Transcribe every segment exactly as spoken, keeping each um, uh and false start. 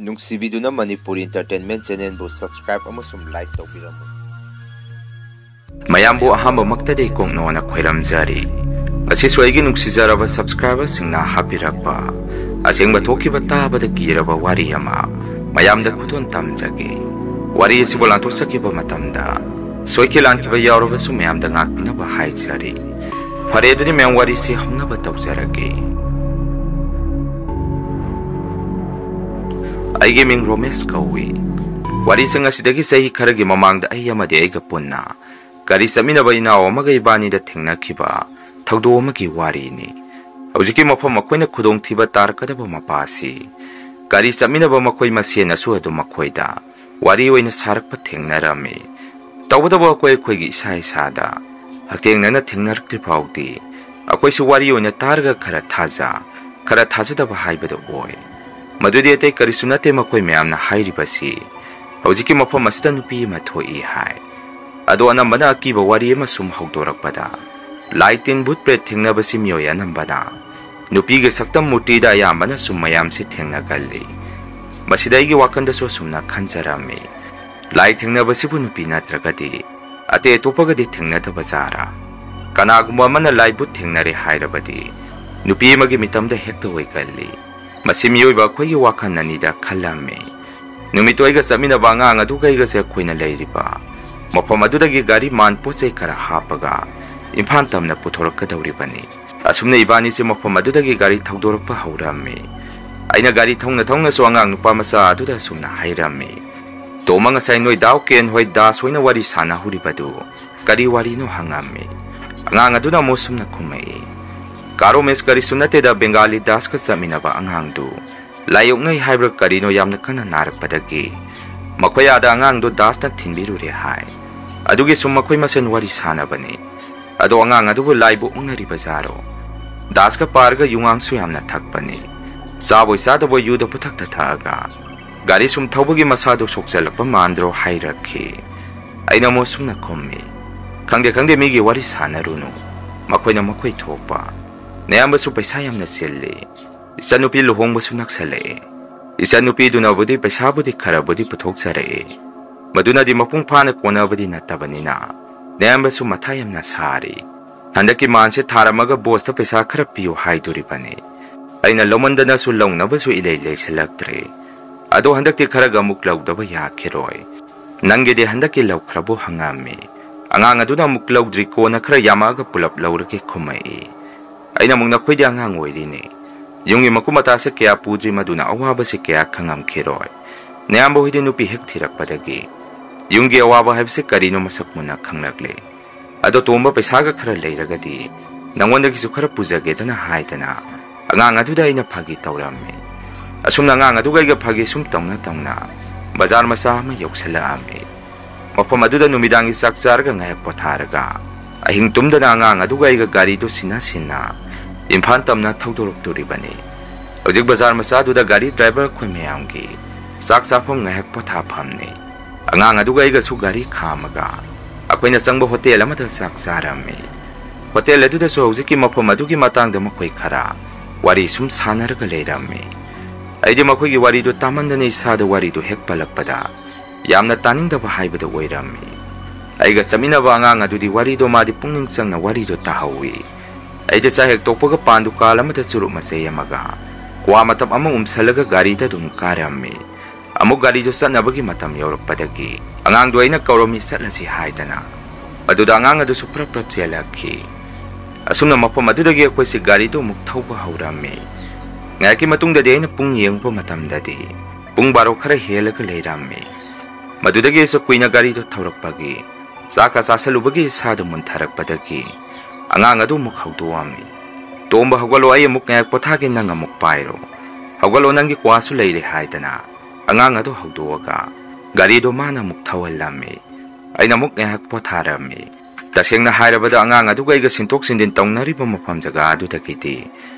ꯅꯨꯡꯁꯤꯕꯤꯗꯨꯅ Manipur Entertainment Channelꯕꯨ subscribe ꯑꯃꯁꯨꯡ like ꯇꯧꯕꯤꯔꯝꯃꯨ꯫ ꯃꯌꯥꯝꯕꯨ ꯑꯍꯥꯟꯕꯃꯛꯇꯗꯤ ꯀꯣꯛꯅꯣꯅ ꯈꯣꯏꯔꯝꯖꯔꯤ꯫ ꯑꯁꯤꯁꯨ ꯑꯩꯒꯤ ꯅꯨꯡꯁꯤꯖꯔꯕ subscriberꯁꯤꯡꯅ ꯍꯥꯞꯄꯤꯔꯛꯄ ꯑꯁꯦꯡꯕ ꯊꯣꯛꯈꯤꯕ ꯇꯥꯕꯗ ꯀꯤꯔꯕ ꯋꯥꯔꯤ ꯑꯃ ꯃꯌꯥꯝꯗ ꯈꯨꯗꯣꯜ ꯇꯝꯖꯒꯦ꯫ ꯋꯥꯔꯤ ꯑꯁꯤꯕꯨ ꯂꯥꯟꯊꯣꯛꯆꯈꯤꯕ ꯃꯇꯝꯗ ꯁꯣꯏꯈꯤ ꯂꯥꯟꯈꯤꯕ ꯌꯥꯎꯔꯕꯁꯨ ꯃꯌꯥꯝꯗ ꯉꯥꯛꯄꯤꯅꯕ ꯍꯥꯏꯖꯔꯤ꯫ ꯐꯔꯦ, ꯑꯗꯨꯗꯤ ꯃꯌꯥꯝ ꯋꯥꯔꯤꯁꯤ ꯍꯧꯅꯕ ꯇꯧꯖꯔꯒꯦ꯫ ꯑꯩꯒꯤ ꯃꯤꯡ ꯔꯣꯃꯦꯁ ꯀꯧꯏ꯫ ꯋꯥꯔꯤꯁꯤꯡ ꯑꯁꯤꯗꯒꯤ ꯆꯍꯤ ꯈꯔꯒꯤ ꯃꯃꯥꯡꯗ ꯑꯩ ꯑꯃꯗꯤ ꯑꯩꯒ ꯄꯨꯟꯅ ꯒꯥꯔꯤ ꯆꯠꯃꯤꯟꯅꯕ ꯏꯅꯥꯎ ꯑꯃꯒ ꯏꯕꯥꯅꯤꯗ ꯊꯦꯡꯅꯈꯤꯕ ꯊꯧꯗꯣꯛ ꯑꯃꯒꯤ ꯋꯥꯔꯤꯅꯤ꯫ ꯍꯧꯖꯤꯛꯀꯤ ꯃꯐꯝ ꯑꯩꯈꯣꯏꯅ ꯈꯨꯗꯣꯡꯊꯤꯕ ꯇꯥꯔꯛꯀꯗꯕ ꯃꯄꯥ ꯑꯁꯤ ꯒꯥꯔꯤ ꯆꯠꯃꯤꯟꯅꯕ ꯃꯈꯣꯏ ꯃꯁꯦꯟꯅꯁꯨ ꯑꯗꯨꯝ ꯃꯈꯣꯏꯗ ꯋꯥꯔꯤ ꯑꯣꯏꯅ ꯁꯥꯔꯛꯄ ꯊꯦꯡꯅꯔꯝꯃꯤ꯫ ꯇꯧꯕꯇꯕꯨ ꯑꯩꯈꯣꯏ ꯑꯩꯈꯣꯏꯒꯤ ꯏꯁꯥ ꯏꯁꯥꯗ ꯍꯛꯊꯦꯡꯅꯅ ꯊꯦꯡꯅꯔꯛꯇ꯭ꯔꯤ ꯐꯥꯎꯗꯤ ꯑꯩꯈꯣꯏꯁꯨ ꯋꯥꯔꯤ ꯑꯣꯏꯅ ꯇꯥꯔꯒ ꯈꯔ ꯊꯥꯖ, ꯈꯔ ꯊꯥꯖꯗꯕ ꯍꯥꯏꯕꯗꯨ ꯑꯣꯏ꯫ ꯃꯗꯨꯗꯤ ꯑꯇꯩ ꯀꯔꯤꯁꯨ ꯅꯠꯇꯦ, ꯃꯈꯣꯏ ꯃꯌꯥꯝꯅ ꯍꯥꯏꯔꯤꯕꯁꯤ ꯍꯧꯖꯤꯛꯀꯤ ꯃꯐꯝ ꯑꯁꯤꯗ ꯅꯨꯄꯤ ꯑꯃ ꯊꯣꯛꯏ ꯍꯥꯏ꯫ ꯑꯗꯣ ꯑꯅꯝꯕꯅ ꯑꯀꯤꯕ ꯋꯥꯔꯤ ꯑꯃ ꯁꯨꯝ ꯍꯧꯗꯣꯔꯛꯄꯗ ꯂꯥꯏ ꯇꯤꯟ ꯚꯨꯠ ꯄ꯭ꯔꯦꯠ ꯊꯦꯡꯅꯕꯁꯤ ꯃꯤꯑꯣꯏ ꯑꯅꯝꯕꯅ ꯅꯨꯄꯤꯒꯤ ꯁꯛꯇꯝ ꯃꯨꯔꯇꯤꯗ ꯑꯌꯥꯝꯕꯅ ꯁꯨꯝ ꯃꯌꯥꯝꯁꯤ ꯊꯦꯡꯅꯒꯜꯂꯤ꯫ ꯃꯁꯤꯗ ꯑꯩꯒꯤ ꯋꯥꯈꯜꯗꯁꯨ ꯑꯁꯨꯝꯅ ꯈꯟꯖꯔꯝꯃꯤ, ꯂꯥꯏ ꯊꯦꯡꯅꯕꯁꯤꯕꯨ ꯅꯨꯄꯤ ꯅꯠꯇ꯭ꯔꯒꯗꯤ ꯑꯇꯩ ꯑꯇꯣꯞꯄꯒꯗꯤ ꯊꯦꯡꯅꯗꯕ ꯖꯥꯔꯥ? ꯀꯅꯥꯒꯨꯝꯕ ꯑꯃꯅ ꯂꯥꯏ ꯚꯨꯠ ꯊꯦꯡꯅꯔꯦ ꯍꯥꯏꯔꯕꯗꯤ ꯅꯨꯄꯤ ꯑꯃꯒꯤ ꯃꯤꯇꯝꯗ ꯍꯦꯛꯇ ꯑꯣꯏꯒꯜꯂꯤ꯫ ꯃꯁꯤ ꯃꯤꯑꯣꯏꯕ ꯑꯩꯈꯣꯏꯒꯤ ꯋꯥꯈꯜ ꯑꯅꯤꯗ ꯈꯜꯂꯝꯃꯤ꯫ ꯅꯨꯃꯤꯠꯇꯨ ꯑꯩꯒ ꯆꯠꯃꯤꯟꯅꯕ ꯑꯉꯥꯡ ꯑꯗꯨꯒ ꯑꯩꯒꯁꯦ ꯑꯩꯈꯣꯏꯅ ꯂꯩꯔꯤꯕ ꯃꯐꯝ ꯑꯗꯨꯗꯒꯤ ꯒꯥꯔꯤ ꯃꯥꯟ ꯄꯣꯠ ꯆꯩ ꯈꯔ ꯍꯥꯞꯄꯒ ꯏꯝꯐꯥꯜ ꯇꯝꯅ ꯄꯨꯊꯣꯔꯛꯀꯗꯧꯔꯤꯕꯅꯤ꯫ ꯑꯁꯨꯝꯅ ꯏꯕꯥꯅꯤꯁꯦ ꯃꯐꯝ ꯑꯗꯨꯗꯒꯤ ꯒꯥꯔꯤ ꯊꯧꯗꯣꯔꯛꯄ ꯍꯧꯔꯝꯃꯤ꯫ ꯑꯩꯅ ꯒꯥꯔꯤ ꯊꯧꯅ ꯊꯧꯅꯁꯨ ꯑꯉꯥꯡ ꯅꯨꯄꯥ ꯃꯆꯥ ꯑꯗꯨꯗ ꯑꯁꯨꯝꯅ ꯍꯥꯏꯔꯝꯃꯤ, "ꯇꯣꯝꯕ, ꯉꯁꯥꯏ ꯅꯣꯏ ꯗꯥꯎ ꯀꯦꯟ ꯍꯣꯏ ꯗꯥꯁ ꯍꯣꯏꯅ ꯋꯥꯔꯤ ꯁꯥꯟꯅꯍꯧꯔꯤꯕꯗꯨ ꯀꯔꯤ ꯋꯥꯔꯤꯅꯣ?" ꯍꯪꯉꯝꯃꯤ꯫ ꯑꯉꯥꯡ ꯑꯗꯨꯅ ꯑꯃꯨꯛ ꯁꯨꯝꯅ ꯈꯨꯝꯃꯛꯏ, "ꯀꯥ ꯔꯣꯃꯦꯁ, ꯀꯔꯤꯁꯨ ꯅꯠꯇꯦꯗ, ꯕꯦꯡꯒꯥꯂꯤ ꯗꯥꯁꯀ ꯆꯠꯃꯤꯟꯅꯕ ꯑꯉꯥꯡꯗꯨ ꯂꯥꯏ ꯑꯣꯛꯅꯩ ꯍꯥꯏꯕ꯭ꯔꯥ ꯀꯔꯤꯅꯣ ꯌꯥꯝꯅ ꯀꯟꯅ ꯅꯥꯔꯛꯄꯗꯒꯤ ꯃꯈꯣꯏ ꯑꯥꯗ ꯑꯉꯥꯡꯗꯨ ꯗꯥꯁꯅ ꯊꯤꯟꯕꯤꯔꯨꯔꯦ ꯍꯥꯏ꯫ ꯑꯗꯨꯒꯤ ꯁꯨꯝ ꯃꯈꯣꯏ ꯃꯁꯦꯟ ꯋꯥꯔꯤ ꯁꯥꯟꯅꯕꯅꯤ꯫ ꯑꯗꯣ ꯑꯉꯥꯡ ꯑꯗꯨꯕꯨ ꯂꯥꯏꯕꯨ ꯑꯣꯛꯅꯔꯤꯕ ꯖꯥꯔꯣ? ꯗꯥꯁꯀ ꯄꯥꯔꯒ ꯌꯨꯉꯥꯡꯁꯨ ꯌꯥꯝꯅ ꯊꯛꯄꯅꯤ꯫ ꯆꯥꯕꯣꯏ ꯆꯥꯗꯕꯣꯏ ꯌꯨꯗ ꯄꯨꯊꯛꯇ ꯊꯛꯑꯒ ꯒꯥꯔꯤ ꯁꯨꯝ ꯊꯧꯕꯒꯤ ꯃꯁꯥꯗꯨ ꯁꯣꯛꯆꯜꯂꯛꯄ ꯃꯥꯟꯗ꯭ꯔꯣ?" ꯍꯥꯏꯔꯛꯈꯤ꯫ ꯑꯩꯅ ꯑꯃꯨꯛ ꯁꯨꯝꯅ ꯈꯨꯝꯃꯤ, "ꯈꯪꯗꯦ, ꯈꯪꯗꯦ, ꯃꯤꯒꯤ ꯋꯥꯔꯤ ꯁꯥꯟꯅꯔꯨꯅꯨ꯫ ꯃꯈꯣꯏꯅ ꯃꯈꯣꯏ ꯊꯣꯛꯄ꯫ ꯅꯌꯥꯝꯕꯁꯨ ꯄꯩꯁꯥ ꯌꯥꯝꯅ ꯆꯤꯜꯂꯤ꯫ ꯏꯆꯟꯅꯨꯄꯤ ꯂꯨꯍꯣꯡꯕꯁꯨ ꯅꯛꯁꯜꯂꯛꯑꯦ꯫ ꯏꯆꯟꯅꯨꯄꯤꯗꯨꯅꯕꯨꯗꯤ ꯄꯩꯁꯥꯕꯨꯗꯤ ꯈꯔꯕꯨꯗꯤ ꯄꯨꯊꯣꯛꯆꯔꯛꯏ, ꯃꯗꯨꯅꯗꯤ ꯃꯄꯨꯡ ꯐꯥꯅ ꯀꯣꯟꯅꯕꯗꯤ ꯅꯠꯇꯕꯅꯤꯅ ꯅꯌꯥꯝꯕꯁꯨ ꯃꯊꯥ ꯌꯥꯝꯅ ꯁꯥꯔꯤ꯫ ꯍꯟꯗꯛꯀꯤ ꯃꯥꯟꯁꯦ ꯊꯥꯔꯝꯃꯒ ꯕꯣꯁꯇ ꯄꯩꯁꯥ ꯈꯔ ꯄꯤꯌꯨ ꯍꯥꯏꯗꯣꯔꯤꯕꯅꯤ꯫ ꯑꯩꯅ ꯂꯧꯃꯟꯗꯅꯁꯨ ꯂꯧꯅꯕꯁꯨ ꯏꯂꯩ ꯂꯩꯁꯤꯜꯂꯛꯇ꯭ꯔꯦ꯫ ꯑꯗꯣ ꯍꯟꯗꯛꯇꯤ ꯈꯔꯒ ꯑꯃꯨꯛ ꯂꯧꯗꯕ ꯌꯥꯈꯤꯔꯣꯏ꯫ ꯅꯪꯒꯤꯗꯤ ꯍꯟꯗꯛꯀꯤ ꯂꯧꯈ꯭ꯔꯕꯨ ꯍꯪꯉꯝꯃꯤ꯫ ꯑꯉꯥꯡ ꯑꯗꯨꯅ ꯑꯃꯨꯛ ꯂꯧꯗ꯭ꯔꯤ, ꯀꯣꯟꯅ ꯈꯔ ꯌꯥꯝꯃꯛꯑꯒ ꯄꯨꯂꯞ ꯂꯧꯔꯒꯦ ꯈꯨꯝꯃꯛꯏ꯫ ꯑꯩꯅ ꯑꯃꯨꯛ ꯅꯈꯣꯏꯗꯤ ꯑꯉꯥꯡ ꯑꯣꯏꯔꯤꯅꯦ, ꯌꯨꯝꯒꯤ ꯃꯀꯨꯞ ꯃꯇꯥꯁꯦ ꯀꯌꯥ ꯄꯨꯗ꯭ꯔꯤ, ꯃꯗꯨꯅ ꯑꯋꯥꯕꯁꯦ ꯀꯌꯥ ꯈꯪꯉꯝꯈꯤꯔꯣꯏ꯫ ꯅꯌꯥꯝꯕ ꯍꯣꯏꯗꯤ ꯅꯨꯄꯤ ꯍꯦꯛ ꯊꯤꯔꯛꯄꯗꯒꯤ ꯌꯨꯝꯒꯤ ꯑꯋꯥꯕ ꯍꯥꯏꯕꯁꯦ ꯀꯔꯤꯅꯣ ꯃꯁꯛ ꯃꯨꯟꯅ ꯈꯪꯂꯛꯂꯦ꯫ ꯑꯗꯣ ꯇꯣꯝꯕ ꯄꯩꯁꯥꯒ ꯈꯔ ꯂꯩꯔꯒꯗꯤ ꯅꯉꯣꯟꯗꯒꯤꯁꯨ ꯈꯔ ꯄꯨꯖꯒꯦꯗꯅ ꯍꯥꯏꯗꯅ ꯑꯉꯥꯡ ꯑꯗꯨꯗ ꯑꯩꯅ ꯐꯥꯒꯤ ꯇꯧꯔꯝꯃꯤ꯫ ꯑꯁꯨꯝꯅ ꯑꯉꯥꯡ ꯑꯗꯨꯒ ꯑꯩꯒ ꯐꯥꯒꯤ ꯁꯨꯝ ꯇꯧꯅ ꯇꯧꯅ ꯕꯖꯥꯔ ꯃꯆꯥ ꯑꯃ ꯌꯧꯁꯤꯜꯂꯛꯑꯝꯃꯤ꯫ ꯃꯐꯝ ꯑꯗꯨꯗ ꯅꯨꯃꯤꯗꯥꯡꯒꯤ ꯆꯥꯛ ꯆꯥꯔꯒ ꯉꯥꯏꯍꯥꯛ ꯄꯣꯊꯥꯔꯒ ꯑꯍꯤꯡ ꯇꯨꯝꯗꯅ ꯑꯉꯥꯡ ꯑꯗꯨꯒ ꯑꯩꯒ ꯒꯥꯔꯤꯗꯨ ꯁꯤꯟꯅ ꯁꯤꯟꯅ ꯏꯝꯐꯥꯜ ꯇꯝꯅ ꯊꯧꯗꯣꯔꯛꯇꯣꯔꯤꯕꯅꯤ꯫ ꯍꯧꯖꯤꯛ ꯕꯖꯥꯔ ꯃꯆꯥꯗꯨꯗ ꯒꯥꯔꯤ ꯗ꯭ꯔꯥꯏꯚꯔ ꯑꯩꯈꯣꯏ ꯃꯌꯥꯝꯒꯤ ꯆꯥꯛ ꯆꯥꯐꯝ ꯉꯥꯏꯍꯥꯛ ꯄꯣꯊꯥꯐꯝꯅꯤ꯫ ꯑꯉꯥꯡ ꯑꯗꯨꯒ ꯑꯩꯒꯁꯨ ꯒꯥꯔꯤ ꯈꯥꯝꯃꯒ ꯑꯩꯈꯣꯏꯅ ꯆꯪꯕ ꯍꯣꯇꯦꯜ ꯑꯃꯗ ꯆꯥꯛ ꯆꯥꯔꯝꯃꯤ꯫ ꯍꯣꯇꯦꯜ ꯑꯗꯨꯗꯁꯨ ꯍꯧꯖꯤꯛꯀꯤ ꯃꯐꯝ ꯑꯗꯨꯒꯤ ꯃꯇꯥꯡꯗ ꯃꯈꯣꯏ ꯈꯔ ꯋꯥꯔꯤ ꯁꯨꯝ ꯁꯥꯟꯅꯔꯒ ꯂꯩꯔꯝꯃꯤ꯫ ꯑꯩꯗꯤ ꯃꯈꯣꯏꯒꯤ ꯋꯥꯔꯤꯗꯨ ꯇꯥꯃꯟꯗꯅ ꯏꯁꯥꯗ ꯋꯥꯔꯤꯗꯨ ꯍꯦꯛ ꯄꯜꯂꯛꯄꯗ ꯌꯥꯝꯅ ꯇꯥꯅꯤꯡꯗꯕ ꯍꯥꯏꯕꯗꯨ ꯑꯣꯏꯔꯝꯃꯤ꯫ ꯑꯩꯒ ꯆꯠꯃꯤꯟꯅꯕ ꯑꯉꯥꯡ ꯑꯗꯨꯗꯤ ꯋꯥꯔꯤꯗꯣ ꯃꯥꯗꯤ ꯄꯨꯛꯅꯤꯡ ꯆꯪꯅ ꯋꯥꯔꯤꯗꯣ ꯇꯥꯍꯧꯋꯤ꯫ ꯑꯩꯗꯤ ꯆꯥꯛ ꯍꯦꯛ ꯇꯣꯛꯄꯒ ꯄꯥꯟ ꯗꯨꯀꯥꯟ ꯑꯃꯗ ꯆꯨꯔꯨꯞ ꯃꯆꯩ ꯑꯃꯒ ꯀ꯭ꯋꯥ ꯃꯇꯞ ꯑꯃ ꯎꯝꯁꯜꯂꯒ ꯒꯥꯔꯤꯗ ꯑꯗꯨꯝ ꯀꯥꯔꯝꯃꯤ꯫ ꯑꯃꯨꯛ ꯒꯥꯔꯤꯗꯨ ꯆꯠꯅꯕꯒꯤ ꯃꯇꯝ ꯌꯧꯔꯛꯄꯗꯒꯤ ꯑꯉꯥꯡꯗꯨ ꯑꯩꯅ ꯀꯧꯔꯝꯃꯤ ꯆꯠꯂꯁꯤ ꯍꯥꯏꯗꯅ꯫ ꯑꯗꯨꯗ ꯑꯉꯥꯡ ꯑꯗꯨꯁꯨ ꯄ꯭ꯔꯞ ꯄ꯭ꯔꯞ ꯆꯦꯜꯂꯛꯈꯤ꯫ ꯑꯁꯨꯝꯅ ꯃꯐꯝ ꯑꯗꯨꯗꯒꯤ ꯑꯩꯈꯣꯏꯁꯤ ꯒꯥꯔꯤꯗꯨ ꯑꯃꯨꯛ ꯊꯧꯕ ꯍꯧꯔꯝꯃꯤ꯫ ꯉꯥꯏꯍꯥꯛꯀꯤ ꯃꯇꯨꯡꯗꯗꯤ ꯑꯩꯅ ꯄꯨꯡ ꯌꯦꯡꯕ ꯃꯇꯝꯗꯗꯤ ꯄꯨꯡ ꯕꯥꯔꯣ ꯈꯔ ꯍꯦꯜꯂꯒ ꯂꯩꯔꯝꯃꯤ꯫ ꯃꯗꯨꯗꯒꯤ ꯑꯩꯁꯨ ꯀꯨꯏꯅ ꯒꯥꯔꯤꯗꯨ ꯊꯧꯔꯛꯄꯒꯤ ꯆꯥꯛꯀ ꯆꯥꯁꯜꯂꯨꯕꯒꯤ ꯏꯁꯥꯗꯨ ꯃꯨꯟꯊꯔꯛꯄꯗꯒꯤ ꯑꯉꯥꯡ ꯑꯗꯨ ꯑꯃꯨꯛ ꯍꯧꯗꯣꯛꯑꯝꯃꯤ꯫ "ꯇꯣꯝꯕ, ꯍꯧꯒꯠꯂꯣ, ꯑꯩ ꯑꯃꯨꯛ ꯉꯥꯏꯍꯥꯛ ꯄꯣꯊꯥꯒꯦ, ꯅꯪ ꯑꯃꯨꯛ ꯄꯥꯏꯔꯣ꯫ ꯍꯧꯒꯠꯂꯣ, ꯅꯪꯒꯤ ꯀ꯭ꯋꯥꯁꯨ ꯂꯩꯔꯦ" ꯍꯥꯏꯗꯅ ꯑꯉꯥꯡ ꯑꯗꯨ ꯍꯧꯗꯣꯛꯑꯒ ꯒꯥꯔꯤꯗꯨ ꯃꯥꯅ ꯑꯃꯨꯛ ꯊꯧꯍꯜꯂꯝꯃꯤ꯫ ꯑꯩꯅ ꯑꯃꯨꯛ ꯉꯥꯏꯍꯥꯛ ꯄꯣꯊꯥꯔꯝꯃꯤ꯫ ꯇꯁꯦꯡꯅ ꯍꯥꯏꯔꯕꯗ ꯑꯉꯥꯡ ꯑꯗꯨꯒ ꯑꯩꯒ ꯁꯤꯟꯇꯣꯛ ꯁꯤꯟꯖꯤꯟ ꯇꯧꯅꯔꯤꯕ ꯃꯐꯝ ꯖꯒꯥ ꯑꯗꯨꯗꯒꯤꯗꯤ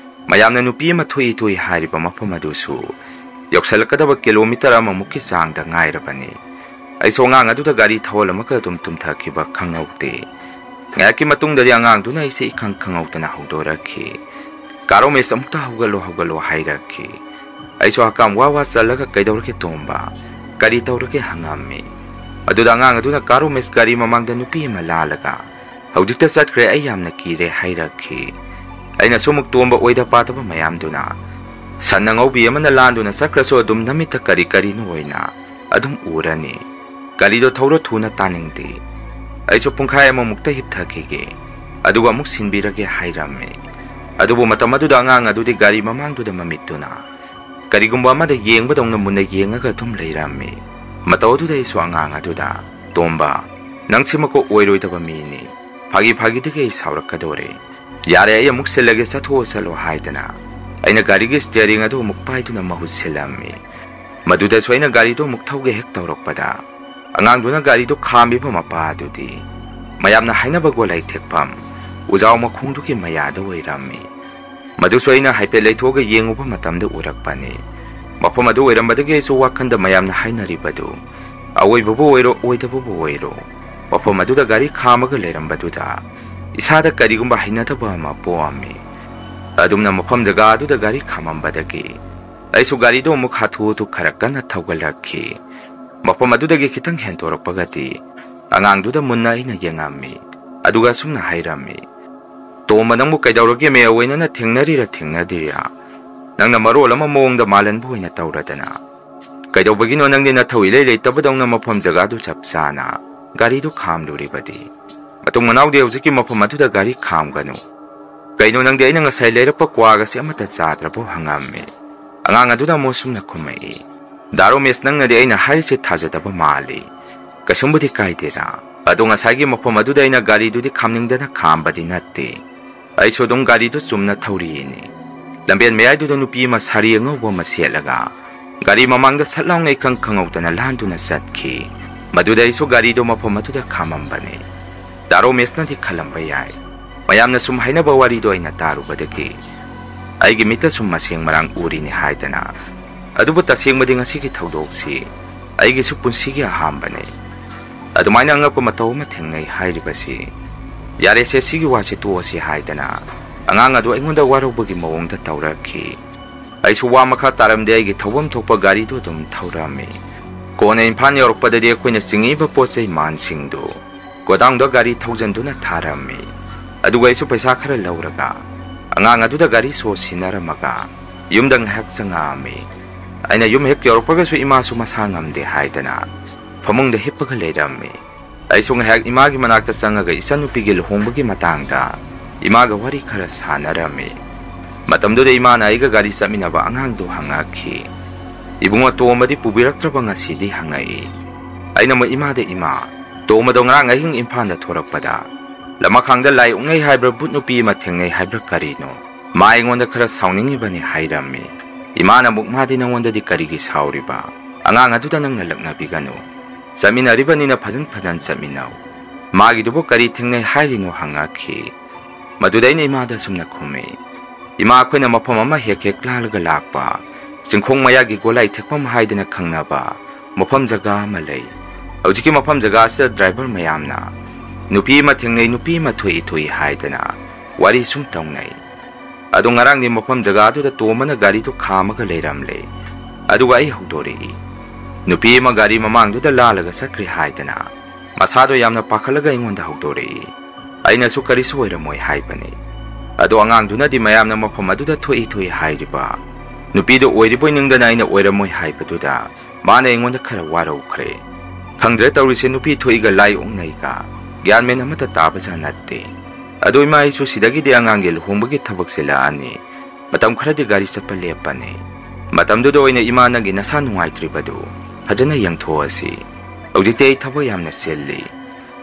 ꯃꯌꯥꯝꯅ ꯅꯨꯄꯤ ꯑꯃ ꯊꯣꯛꯏ ꯊꯣꯛꯏ ꯍꯥꯏꯔꯤꯕ ꯃꯐꯝ ꯑꯗꯨꯁꯨ ꯌꯧꯁꯜꯂꯛꯀꯗꯕ ꯀꯤꯂꯣꯃꯤꯇꯔ ꯑꯃꯃꯨꯛꯀꯤ ꯆꯥꯡꯗ ꯉꯥꯏꯔꯕꯅꯤ꯫ ꯑꯩꯁꯨ ꯑꯉꯥꯡ ꯑꯗꯨꯗ ꯒꯥꯔꯤ ꯊꯧꯍꯜꯂꯝꯃꯒ ꯑꯗꯨꯝ ꯇꯨꯝꯊꯈꯤꯕ ꯈꯪꯍꯧꯗꯦ꯫ ꯉꯥꯏꯍꯥꯛꯀꯤ ꯃꯇꯨꯡꯗꯗꯤ ꯑꯉꯥꯡꯗꯨꯅ ꯑꯩꯁꯦ ꯏꯈꯪ ꯈꯪꯍꯧꯗꯅ ꯍꯧꯗꯣꯔꯛꯈꯤ꯫ "ꯀꯥ ꯔꯣꯃꯦꯁ, ꯑꯃꯨꯛꯇ ꯍꯧꯒꯠꯂꯣ, ꯍꯧꯒꯠꯂꯣ" ꯍꯥꯏꯔꯛꯈꯤ꯫ ꯑꯩꯁꯨ ꯍꯀꯥꯝ ꯋꯥ ꯋꯥ ꯆꯜꯂꯒ "ꯀꯩꯗꯧꯔꯒꯦ ꯇꯣꯝꯕ? ꯀꯔꯤ ꯇꯧꯔꯒꯦ?" ꯍꯪꯉꯝꯃꯤ꯫ ꯑꯗꯨꯗ ꯑꯉꯥꯡ ꯑꯗꯨꯅ ꯀꯥ ꯔꯣꯃꯦꯁ ꯒꯥꯔꯤ ꯃꯃꯥꯡꯗ ꯅꯨꯄꯤ ꯑꯃ ꯂꯥꯜꯂꯒ "ꯍꯧꯖꯤꯛꯇ ꯆꯠꯈ꯭ꯔꯦ, ꯑꯩ ꯌꯥꯝꯅ ꯀꯤꯔꯦ" ꯍꯥꯏꯔꯛꯈꯤ꯫ ꯑꯩꯅꯁꯨ ꯑꯃꯨꯛ "ꯇꯣꯝꯕ, ꯑꯣꯏꯗ ꯄꯥꯗꯕ ꯃꯌꯥꯝꯗꯨꯅ, ꯁꯟ ꯑꯉꯧꯕꯤ ꯑꯃꯅ ꯂꯥꯟꯗꯨꯅ ꯆꯠꯈ꯭ꯔꯁꯨ ꯑꯗꯨꯝ ꯅꯃꯤꯠꯇ ꯀꯔꯤ ꯀꯔꯤꯅꯣ ꯑꯣꯏꯅ ꯑꯗꯨꯝ ꯎꯔꯅꯤ꯫ ꯒꯥꯔꯤꯗꯣ ꯊꯧꯔꯣ, ꯊꯨꯅ, ꯇꯥꯅꯤꯡꯗꯦ꯫ ꯑꯩꯁꯨ ꯄꯨꯡꯈꯥꯏ ꯑꯃꯃꯨꯛꯇ ꯍꯤꯞꯊꯈꯤꯒꯦ, ꯑꯗꯨꯒ ꯑꯃꯨꯛ ꯁꯤꯟꯕꯤꯔꯒꯦ" ꯍꯥꯏꯔꯝꯃꯤ꯫ ꯑꯗꯨꯕꯨ ꯃꯇꯝ ꯑꯗꯨꯗ ꯑꯉꯥꯡ ꯑꯗꯨꯗꯤ ꯒꯥꯔꯤ ꯃꯃꯥꯡꯗꯨꯗ ꯃꯃꯤꯠꯇꯨꯅ ꯀꯔꯤꯒꯨꯝꯕ ꯑꯃꯗ ꯌꯦꯡꯕꯗꯧꯅ ꯃꯨꯟꯅ ꯌꯦꯡꯉꯒ ꯑꯗꯨꯝ ꯂꯩꯔꯝꯃꯤ꯫ ꯃꯇꯧ ꯑꯗꯨꯗ ꯑꯩꯁꯨ ꯑꯉꯥꯡ ꯑꯗꯨꯗ, "ꯇꯣꯝꯕ, ꯅꯪꯁꯤꯃꯀꯣ ꯑꯣꯏꯔꯣꯏꯗꯕ ꯃꯤꯅꯤ꯫ ꯐꯥꯒꯤ ꯐꯥꯒꯤꯗꯒꯤ ꯑꯩ ꯁꯥꯎꯔꯛꯀꯗꯧꯔꯦ꯫ ꯌꯥꯔꯦ, ꯑꯩ ꯑꯃꯨꯛ ꯁꯤꯜꯂꯒꯦ, ꯆꯠꯊꯣꯛꯑꯣ ꯆꯠꯂꯣ" ꯍꯥꯏꯗꯅ ꯑꯩꯅ ꯒꯥꯔꯤꯒꯤ steering ꯑꯗꯨ ꯑꯃꯨꯛ ꯄꯥꯏꯗꯨꯅ ꯃꯍꯨꯠ ꯁꯤꯜꯂꯝꯃꯤ꯫ ꯃꯗꯨꯗꯁꯨ ꯑꯩꯅ ꯒꯥꯔꯤꯗꯨ ꯑꯃꯨꯛ ꯊꯧꯒꯦ ꯍꯦꯛ ꯇꯧꯔꯛꯄꯗ, ꯑꯉꯥꯡꯗꯨꯅ ꯒꯥꯔꯤꯗꯨ ꯈꯥꯝꯃꯤꯕ ꯃꯄꯥ ꯑꯗꯨꯗꯤ ꯃꯌꯥꯝꯅ ꯍꯥꯏꯅꯕ ꯒꯣꯂꯥꯏ ꯊꯦꯛꯐꯝ ꯎꯖꯥꯎ ꯃꯈꯣꯡꯗꯨꯒꯤ ꯃꯌꯥꯗ ꯑꯣꯏꯔꯝꯃꯤ꯫ ꯃꯗꯨꯁꯨ ꯑꯩꯅ ꯍꯥꯏꯐꯦꯠ ꯂꯩꯊꯣꯛꯑꯒ ꯌꯦꯡꯉꯨꯕ ꯃꯇꯝꯗ ꯎꯔꯛꯄꯅꯤ꯫ ꯃꯐꯝ ꯑꯗꯨ ꯑꯣꯏꯔꯝꯕꯗꯒꯤ ꯑꯩꯁꯨ ꯋꯥꯈꯜꯗ ꯃꯌꯥꯝꯅ ꯍꯥꯏꯅꯔꯤꯕꯗꯨ ꯑꯋꯣꯏꯕꯕꯨ ꯑꯣꯏꯔꯣ, ꯑꯣꯏꯗꯕꯕꯨ ꯑꯣꯏꯔꯣ, ꯃꯐꯝ ꯑꯗꯨꯗ ꯒꯥꯔꯤ ꯈꯥꯝꯃꯒ ꯂꯩꯔꯝꯕꯗꯨꯗ ꯏꯁꯥꯗ ꯀꯔꯤꯒꯨꯝꯕ ꯍꯩꯅꯗꯕ ꯑꯃ ꯄꯣꯛꯑꯝꯃꯤ꯫ ꯑꯗꯨꯝꯅ ꯃꯐꯝ ꯖꯒꯥ ꯑꯗꯨꯗ ꯒꯥꯔꯤ ꯈꯥꯝꯃꯝꯕꯗꯒꯤ ꯑꯩꯁꯨ ꯒꯥꯔꯤꯗꯨ ꯑꯃꯨꯛ ꯍꯥꯊꯨ ꯍꯥꯊꯨ ꯈꯔ ꯀꯟꯅ ꯊꯧꯒꯠꯂꯛꯈꯤ꯫ ꯃꯐꯝ ꯑꯗꯨꯗꯒꯤ ꯈꯤꯇꯪ ꯍꯦꯟꯗꯣꯔꯛꯄꯒꯗꯤ ꯑꯉꯥꯡꯗꯨꯗ ꯃꯨꯟꯅ ꯑꯩꯅ ꯌꯦꯡꯉꯝꯃꯤ꯫ ꯑꯗꯨꯒ ꯑꯁꯨꯝꯅ ꯍꯥꯏꯔꯝꯃꯤ, "ꯇꯣꯝꯕ, ꯅꯪꯕꯨ ꯀꯩꯗꯧꯔꯒꯦ? ꯃꯦ ꯑꯣꯏꯅꯅ ꯊꯦꯡꯅꯔꯤꯔ ꯊꯦꯡꯅꯗ꯭ꯔꯤꯔꯥ? ꯅꯪꯅ ꯃꯔꯣꯜ ꯑꯃ ꯃꯑꯣꯡꯗ ꯃꯥꯂꯟꯕ ꯑꯣꯏꯅ ꯇꯧꯔꯗꯅ꯫ ꯀꯩꯗꯧꯕꯒꯤꯅꯣ ꯅꯪꯗꯤ ꯅꯊꯧ ꯏꯂꯩ ꯂꯩꯇꯕꯗꯧꯅ ꯃꯐꯝ ꯖꯒꯥꯗꯨ ꯆꯞ ꯆꯥꯅ ꯒꯥꯔꯤꯗꯨ ꯈꯥꯝꯂꯨꯔꯤꯕꯗꯤ? ꯃꯇꯨꯡ ꯃꯅꯥꯎꯗꯤ ꯍꯧꯖꯤꯛꯀꯤ ꯃꯐꯝ ꯑꯗꯨꯗ ꯒꯥꯔꯤ ꯈꯥꯝꯒꯅꯨ꯫ ꯀꯩꯅꯣ ꯅꯪꯗꯤ ꯑꯩꯅ ꯉꯁꯥꯏ ꯂꯩꯔꯛꯄ ꯀ꯭ꯋꯥꯒꯁꯦ ꯑꯃꯠꯇ ꯆꯥꯗ꯭ꯔꯕꯣ?" ꯍꯪꯉꯝꯃꯤ꯫ ꯑꯉꯥꯡ ꯑꯗꯨꯅ ꯑꯃꯨꯛ ꯁꯨꯝꯅ ꯈꯨꯝꯃꯛꯏ, "ꯗꯥ ꯔꯣꯃꯦꯁ, ꯅꯪꯅꯗꯤ ꯑꯩꯅ ꯍꯥꯏꯔꯤꯁꯦ ꯊꯥꯖꯗꯕ ꯃꯥꯜꯂꯤ꯫ ꯀꯩꯁꯨꯝꯕꯨꯗꯤ ꯀꯥꯏꯗꯦꯗ꯫ ꯑꯗꯣ ꯉꯁꯥꯏꯒꯤ ꯃꯐꯝ ꯑꯗꯨꯗ ꯑꯩꯅ ꯒꯥꯔꯤꯗꯨꯗꯤ ꯈꯥꯝꯅꯤꯡꯗꯅ ꯈꯥꯝꯕꯗꯤ ꯅꯠꯇꯦ꯫ ꯑꯩꯁꯨ ꯑꯗꯨꯝ ꯒꯥꯔꯤꯗꯨ ꯆꯨꯝꯅ ꯊꯧꯔꯤꯅꯤ꯫ ꯂꯝꯕꯦꯟ ꯃꯌꯥꯏꯗꯨꯗ ꯅꯨꯄꯤ ꯑꯃ ꯁꯥꯔꯤ ꯑꯉꯧꯕ ꯑꯃ ꯁꯦꯠꯂꯒ ꯒꯥꯔꯤ ꯃꯃꯥꯡꯗ ꯁꯠ ꯂꯥꯎꯅ ꯏꯈꯪ ꯈꯪꯍꯧꯗꯅ ꯂꯥꯟꯗꯨꯅ ꯆꯠꯈꯤ꯫ ꯃꯗꯨꯗ ꯑꯩꯁꯨ ꯒꯥꯔꯤꯗꯨ ꯃꯐꯝ ꯑꯗꯨꯗ ꯈꯥꯝꯃꯝꯕꯅꯤ꯫ ꯗꯥ ꯔꯣꯃꯦꯁꯅꯗꯤ ꯈꯜꯂꯝꯕ ꯌꯥꯏ, ꯃꯌꯥꯝꯅ ꯁꯨꯝ ꯍꯥꯏꯅꯕ ꯋꯥꯔꯤꯗꯣ ꯑꯩꯅ ꯇꯥꯔꯨꯕꯗꯒꯤ ꯑꯩꯒꯤ ꯃꯤꯠꯇ ꯁꯨꯝ ꯃꯁꯦꯡ ꯃꯔꯥꯡ ꯎꯔꯤꯅꯤ ꯍꯥꯏꯗꯅ꯫ ꯑꯗꯨꯕꯨ ꯇꯁꯦꯡꯕꯗꯤ ꯉꯁꯤꯒꯤ ꯊꯧꯗꯣꯛꯁꯤ ꯑꯩꯒꯤꯁꯨ ꯄꯨꯟꯁꯤꯒꯤ ꯑꯍꯥꯟꯕꯅꯤ꯫ ꯑꯗꯨꯃꯥꯏꯅ ꯑꯉꯛꯄ ꯃꯇꯧ ꯑꯃ ꯊꯦꯡꯅꯩ ꯍꯥꯏꯔꯤꯕꯁꯤ꯫ ꯌꯥꯔꯦꯁꯦ, ꯁꯤꯒꯤ ꯋꯥꯁꯦ ꯇꯣꯛꯑꯁꯤ" ꯍꯥꯏꯗꯅ ꯑꯉꯥꯡ ꯑꯗꯨ ꯑꯩꯉꯣꯟꯗ ꯋꯥꯔꯧꯕꯒꯤ ꯃꯑꯣꯡꯗ ꯇꯧꯔꯛꯈꯤ꯫ ꯑꯩꯁꯨ ꯋꯥ ꯃꯈꯥ ꯇꯥꯔꯝꯗꯦ, ꯑꯩꯒꯤ ꯊꯧꯐꯝ ꯊꯣꯛꯄ ꯒꯥꯔꯤꯗꯨ ꯑꯗꯨꯝ ꯊꯧꯔꯝꯃꯤ꯫ ꯀꯣꯟꯅ ꯏꯝꯐꯥꯜ ꯌꯧꯔꯛꯄꯗꯗꯤ ꯑꯩꯈꯣꯏꯅ ꯆꯤꯡꯉꯤꯕ ꯄꯣꯠ ꯆꯩ ꯃꯥꯟꯁꯤꯡꯗꯨ ꯒꯣꯗꯥꯎꯟꯗ ꯒꯥꯔꯤ ꯊꯧꯖꯤꯟꯗꯨꯅ ꯊꯥꯔꯝꯃꯤ꯫ ꯑꯗꯨꯒ ꯑꯩꯁꯨ ꯄꯩꯁꯥ ꯈꯔ ꯂꯧꯔꯒ ꯑꯉꯥꯡ ꯑꯗꯨꯗ ꯒꯥꯔꯤ ꯁꯣ ꯁꯤꯟꯅꯔꯝꯃꯒ ꯌꯨꯝꯗ ꯉꯥꯏꯍꯥꯛ ꯆꯪꯉꯛꯑꯝꯃꯤ꯫ ꯑꯩꯅ ꯌꯨꯝ ꯍꯦꯛ ꯌꯧꯔꯛꯄꯒꯁꯨ ꯏꯃꯥꯁꯨ ꯃꯁꯥ ꯉꯝꯗꯦ ꯍꯥꯏꯗꯅ ꯐꯃꯨꯡꯗ ꯍꯤꯞꯄꯒ ꯂꯩꯔꯝꯃꯤ꯫ ꯑꯩꯁꯨ ꯉꯥꯏꯍꯥꯛ ꯏꯃꯥꯒꯤ ꯃꯅꯥꯛꯇ ꯆꯪꯉꯒ ꯏꯆꯟꯅꯨꯄꯤꯒꯤ ꯂꯨꯍꯣꯡꯕꯒꯤ ꯃꯇꯥꯡꯗ ꯏꯃꯥꯒ ꯋꯥꯔꯤ ꯈꯔ ꯁꯥꯟꯅꯔꯝꯃꯤ꯫ ꯃꯇꯝꯗꯨꯗ ꯏꯃꯥꯅ ꯑꯩꯒ ꯒꯥꯔꯤ ꯆꯠꯃꯤꯟꯅꯕ ꯑꯉꯥꯡꯗꯨ ꯍꯪꯉꯛꯈꯤ꯫ "ꯏꯕꯨꯡꯉꯣ, ꯇꯣꯝꯕꯗꯤ ꯄꯨꯕꯤꯔꯛꯇ꯭ꯔꯕ ꯉꯁꯤꯗꯤ?" ꯍꯪꯉꯛꯏ꯫ ꯑꯩꯅ ꯑꯃꯨꯛ ꯏꯃꯥꯗ, "ꯏꯃꯥ, ꯇꯣꯝꯕꯗꯣ ꯉꯔꯥꯡ ꯑꯍꯤꯡ ꯏꯝꯐꯥꯜꯗ ꯊꯣꯔꯛꯄꯗ ꯂꯃꯈꯥꯡꯗ ꯂꯥꯏ ꯑꯣꯛꯅꯩ ꯍꯥꯏꯕ꯭ꯔꯥ, ꯕꯨꯠ ꯅꯨꯄꯤ ꯑꯃ ꯊꯦꯡꯅꯩ ꯍꯥꯏꯕ꯭ꯔꯥ ꯀꯔꯤꯅꯣ, ꯃꯥ ꯑꯩꯉꯣꯟꯗ ꯈꯔ ꯁꯥꯎꯅꯤꯡꯉꯤꯕꯅꯤ" ꯍꯥꯏꯔꯝꯃꯤ꯫ ꯏꯃꯥꯅ ꯑꯃꯨꯛ, "ꯃꯥꯗꯤ ꯅꯪꯉꯣꯟꯗꯗꯤ ꯀꯔꯤꯒꯤ ꯁꯥꯎꯔꯤꯕ? ꯑꯉꯥꯡ ꯑꯗꯨꯗ ꯅꯪꯅ ꯂꯛꯅꯕꯤꯒꯅꯨ꯫ ꯆꯠꯃꯤꯟꯅꯔꯤꯕꯅꯤꯅ ꯐꯖꯟ ꯐꯖꯟ ꯆꯠꯃꯤꯟꯅꯧ꯫ ꯃꯥꯒꯤꯗꯨꯕꯨ ꯀꯔꯤ ꯊꯦꯡꯅꯩ ꯍꯥꯏꯔꯤꯅꯣ?" ꯍꯪꯉꯛꯈꯤ꯫ ꯃꯗꯨꯗ ꯑꯩꯅ ꯏꯃꯥꯗ ꯑꯁꯨꯝꯅ ꯈꯨꯝꯃꯤ, "ꯏꯃꯥ, ꯑꯩꯈꯣꯏꯅ ꯃꯐꯝ ꯑꯃ ꯍꯦꯛ ꯍꯦꯛ ꯂꯥꯜꯂꯒ ꯂꯥꯛꯄ, ꯆꯤꯡꯈꯣꯡ ꯃꯌꯥꯒꯤ ꯒꯣꯂꯥꯏ ꯊꯦꯛꯐꯝ ꯍꯥꯏꯗꯅ ꯈꯪꯅꯕ ꯃꯐꯝ ꯖꯒꯥ ꯑꯃ ꯂꯩ꯫ ꯍꯧꯖꯤꯛꯀꯤ ꯃꯐꯝ ꯖꯒꯥ ꯑꯁꯤꯗ ꯗ꯭ꯔꯥꯏꯚꯔ ꯃꯌꯥꯝꯅ ꯅꯨꯄꯤ ꯑꯃ ꯊꯦꯡꯅꯩ, ꯅꯨꯄꯤ ꯑꯃ ꯊꯣꯛꯏ ꯊꯣꯛꯏ ꯍꯥꯏꯗꯅ ꯋꯥꯔꯤ ꯁꯨꯝ ꯇꯧꯅꯩ꯫ ꯑꯗꯣ ꯉꯔꯥꯡꯗꯤ ꯃꯐꯝ ꯖꯒꯥꯗꯨꯗ ꯇꯣꯝꯕꯅ ꯒꯥꯔꯤꯗꯨ ꯈꯥꯝꯃꯒ ꯂꯩꯔꯝꯂꯦ꯫ ꯑꯗꯨꯒ ꯑꯩ ꯍꯧꯗꯣꯔꯛꯏ꯫ ꯅꯨꯄꯤ ꯑꯃ ꯒꯥꯔꯤ ꯃꯃꯥꯡꯗꯨꯗ ꯂꯥꯜꯂꯒ ꯆꯠꯈ꯭ꯔꯦ" ꯍꯥꯏꯗꯅ ꯃꯁꯥꯗꯣ ꯌꯥꯝꯅ ꯄꯥꯈꯠꯂꯒ ꯑꯩꯉꯣꯟꯗ ꯍꯧꯗꯣꯔꯛꯏ꯫ ꯑꯩꯅꯁꯨ ꯀꯔꯤꯁꯨ ꯑꯣꯏꯔꯝꯃꯣꯏ ꯍꯥꯏꯕꯅꯤ꯫ ꯑꯗꯣ ꯑꯉꯥꯡꯗꯨꯅꯗꯤ ꯃꯌꯥꯝꯅ ꯃꯐꯝ ꯑꯗꯨꯗ ꯊꯣꯛꯏ ꯊꯣꯛꯏ ꯍꯥꯏꯔꯤꯕ ꯅꯨꯄꯤꯗꯣ ꯑꯣꯏꯔꯤꯕꯣꯏ ꯅꯤꯡꯗꯅ ꯑꯩꯅ ꯑꯣꯏꯔꯝꯃꯣꯏ ꯍꯥꯏꯕꯗꯨꯗ ꯃꯥꯅ ꯑꯩꯉꯣꯟꯗ ꯈꯔ ꯋꯥꯔꯧꯈ꯭ꯔꯦ꯫ ꯈꯪꯗ꯭ꯔꯦ ꯇꯧꯔꯤꯁꯦ, ꯅꯨꯄꯤ ꯊꯣꯛꯏꯒ ꯂꯥꯏ ꯑꯣꯛꯅꯩꯒ ꯒ꯭ꯌꯥꯟ ꯃꯦꯟ ꯑꯃꯠꯇ ꯇꯥꯕꯖꯥꯠ ꯅꯠꯇꯦ꯫ ꯑꯗꯣ ꯏꯃꯥ, ꯑꯩꯁꯨ ꯁꯤꯗꯒꯤꯗꯤ ꯑꯉꯥꯡꯒꯤ ꯂꯨꯍꯣꯡꯕꯒꯤ ꯊꯕꯛꯁꯦ ꯂꯥꯛꯑꯅꯤ꯫ ꯃꯇꯝ ꯈꯔꯗꯤ ꯒꯥꯔꯤ ꯆꯠꯄ ꯂꯦꯞꯄꯅꯤ꯫ ꯃꯇꯝꯗꯨꯗ ꯑꯣꯏꯅ ꯏꯃꯥ, ꯅꯪꯒꯤ ꯅꯁꯥ ꯅꯨꯡꯉꯥꯏꯇ꯭ꯔꯤꯕꯗꯨ ꯐꯖꯅ ꯌꯦꯡꯊꯣꯛꯑꯁꯤ꯫ ꯍꯧꯖꯤꯛꯇꯤ ꯑꯩ ꯊꯕꯛ ꯌꯥꯝꯅ ꯆꯤꯜꯂꯤ꯫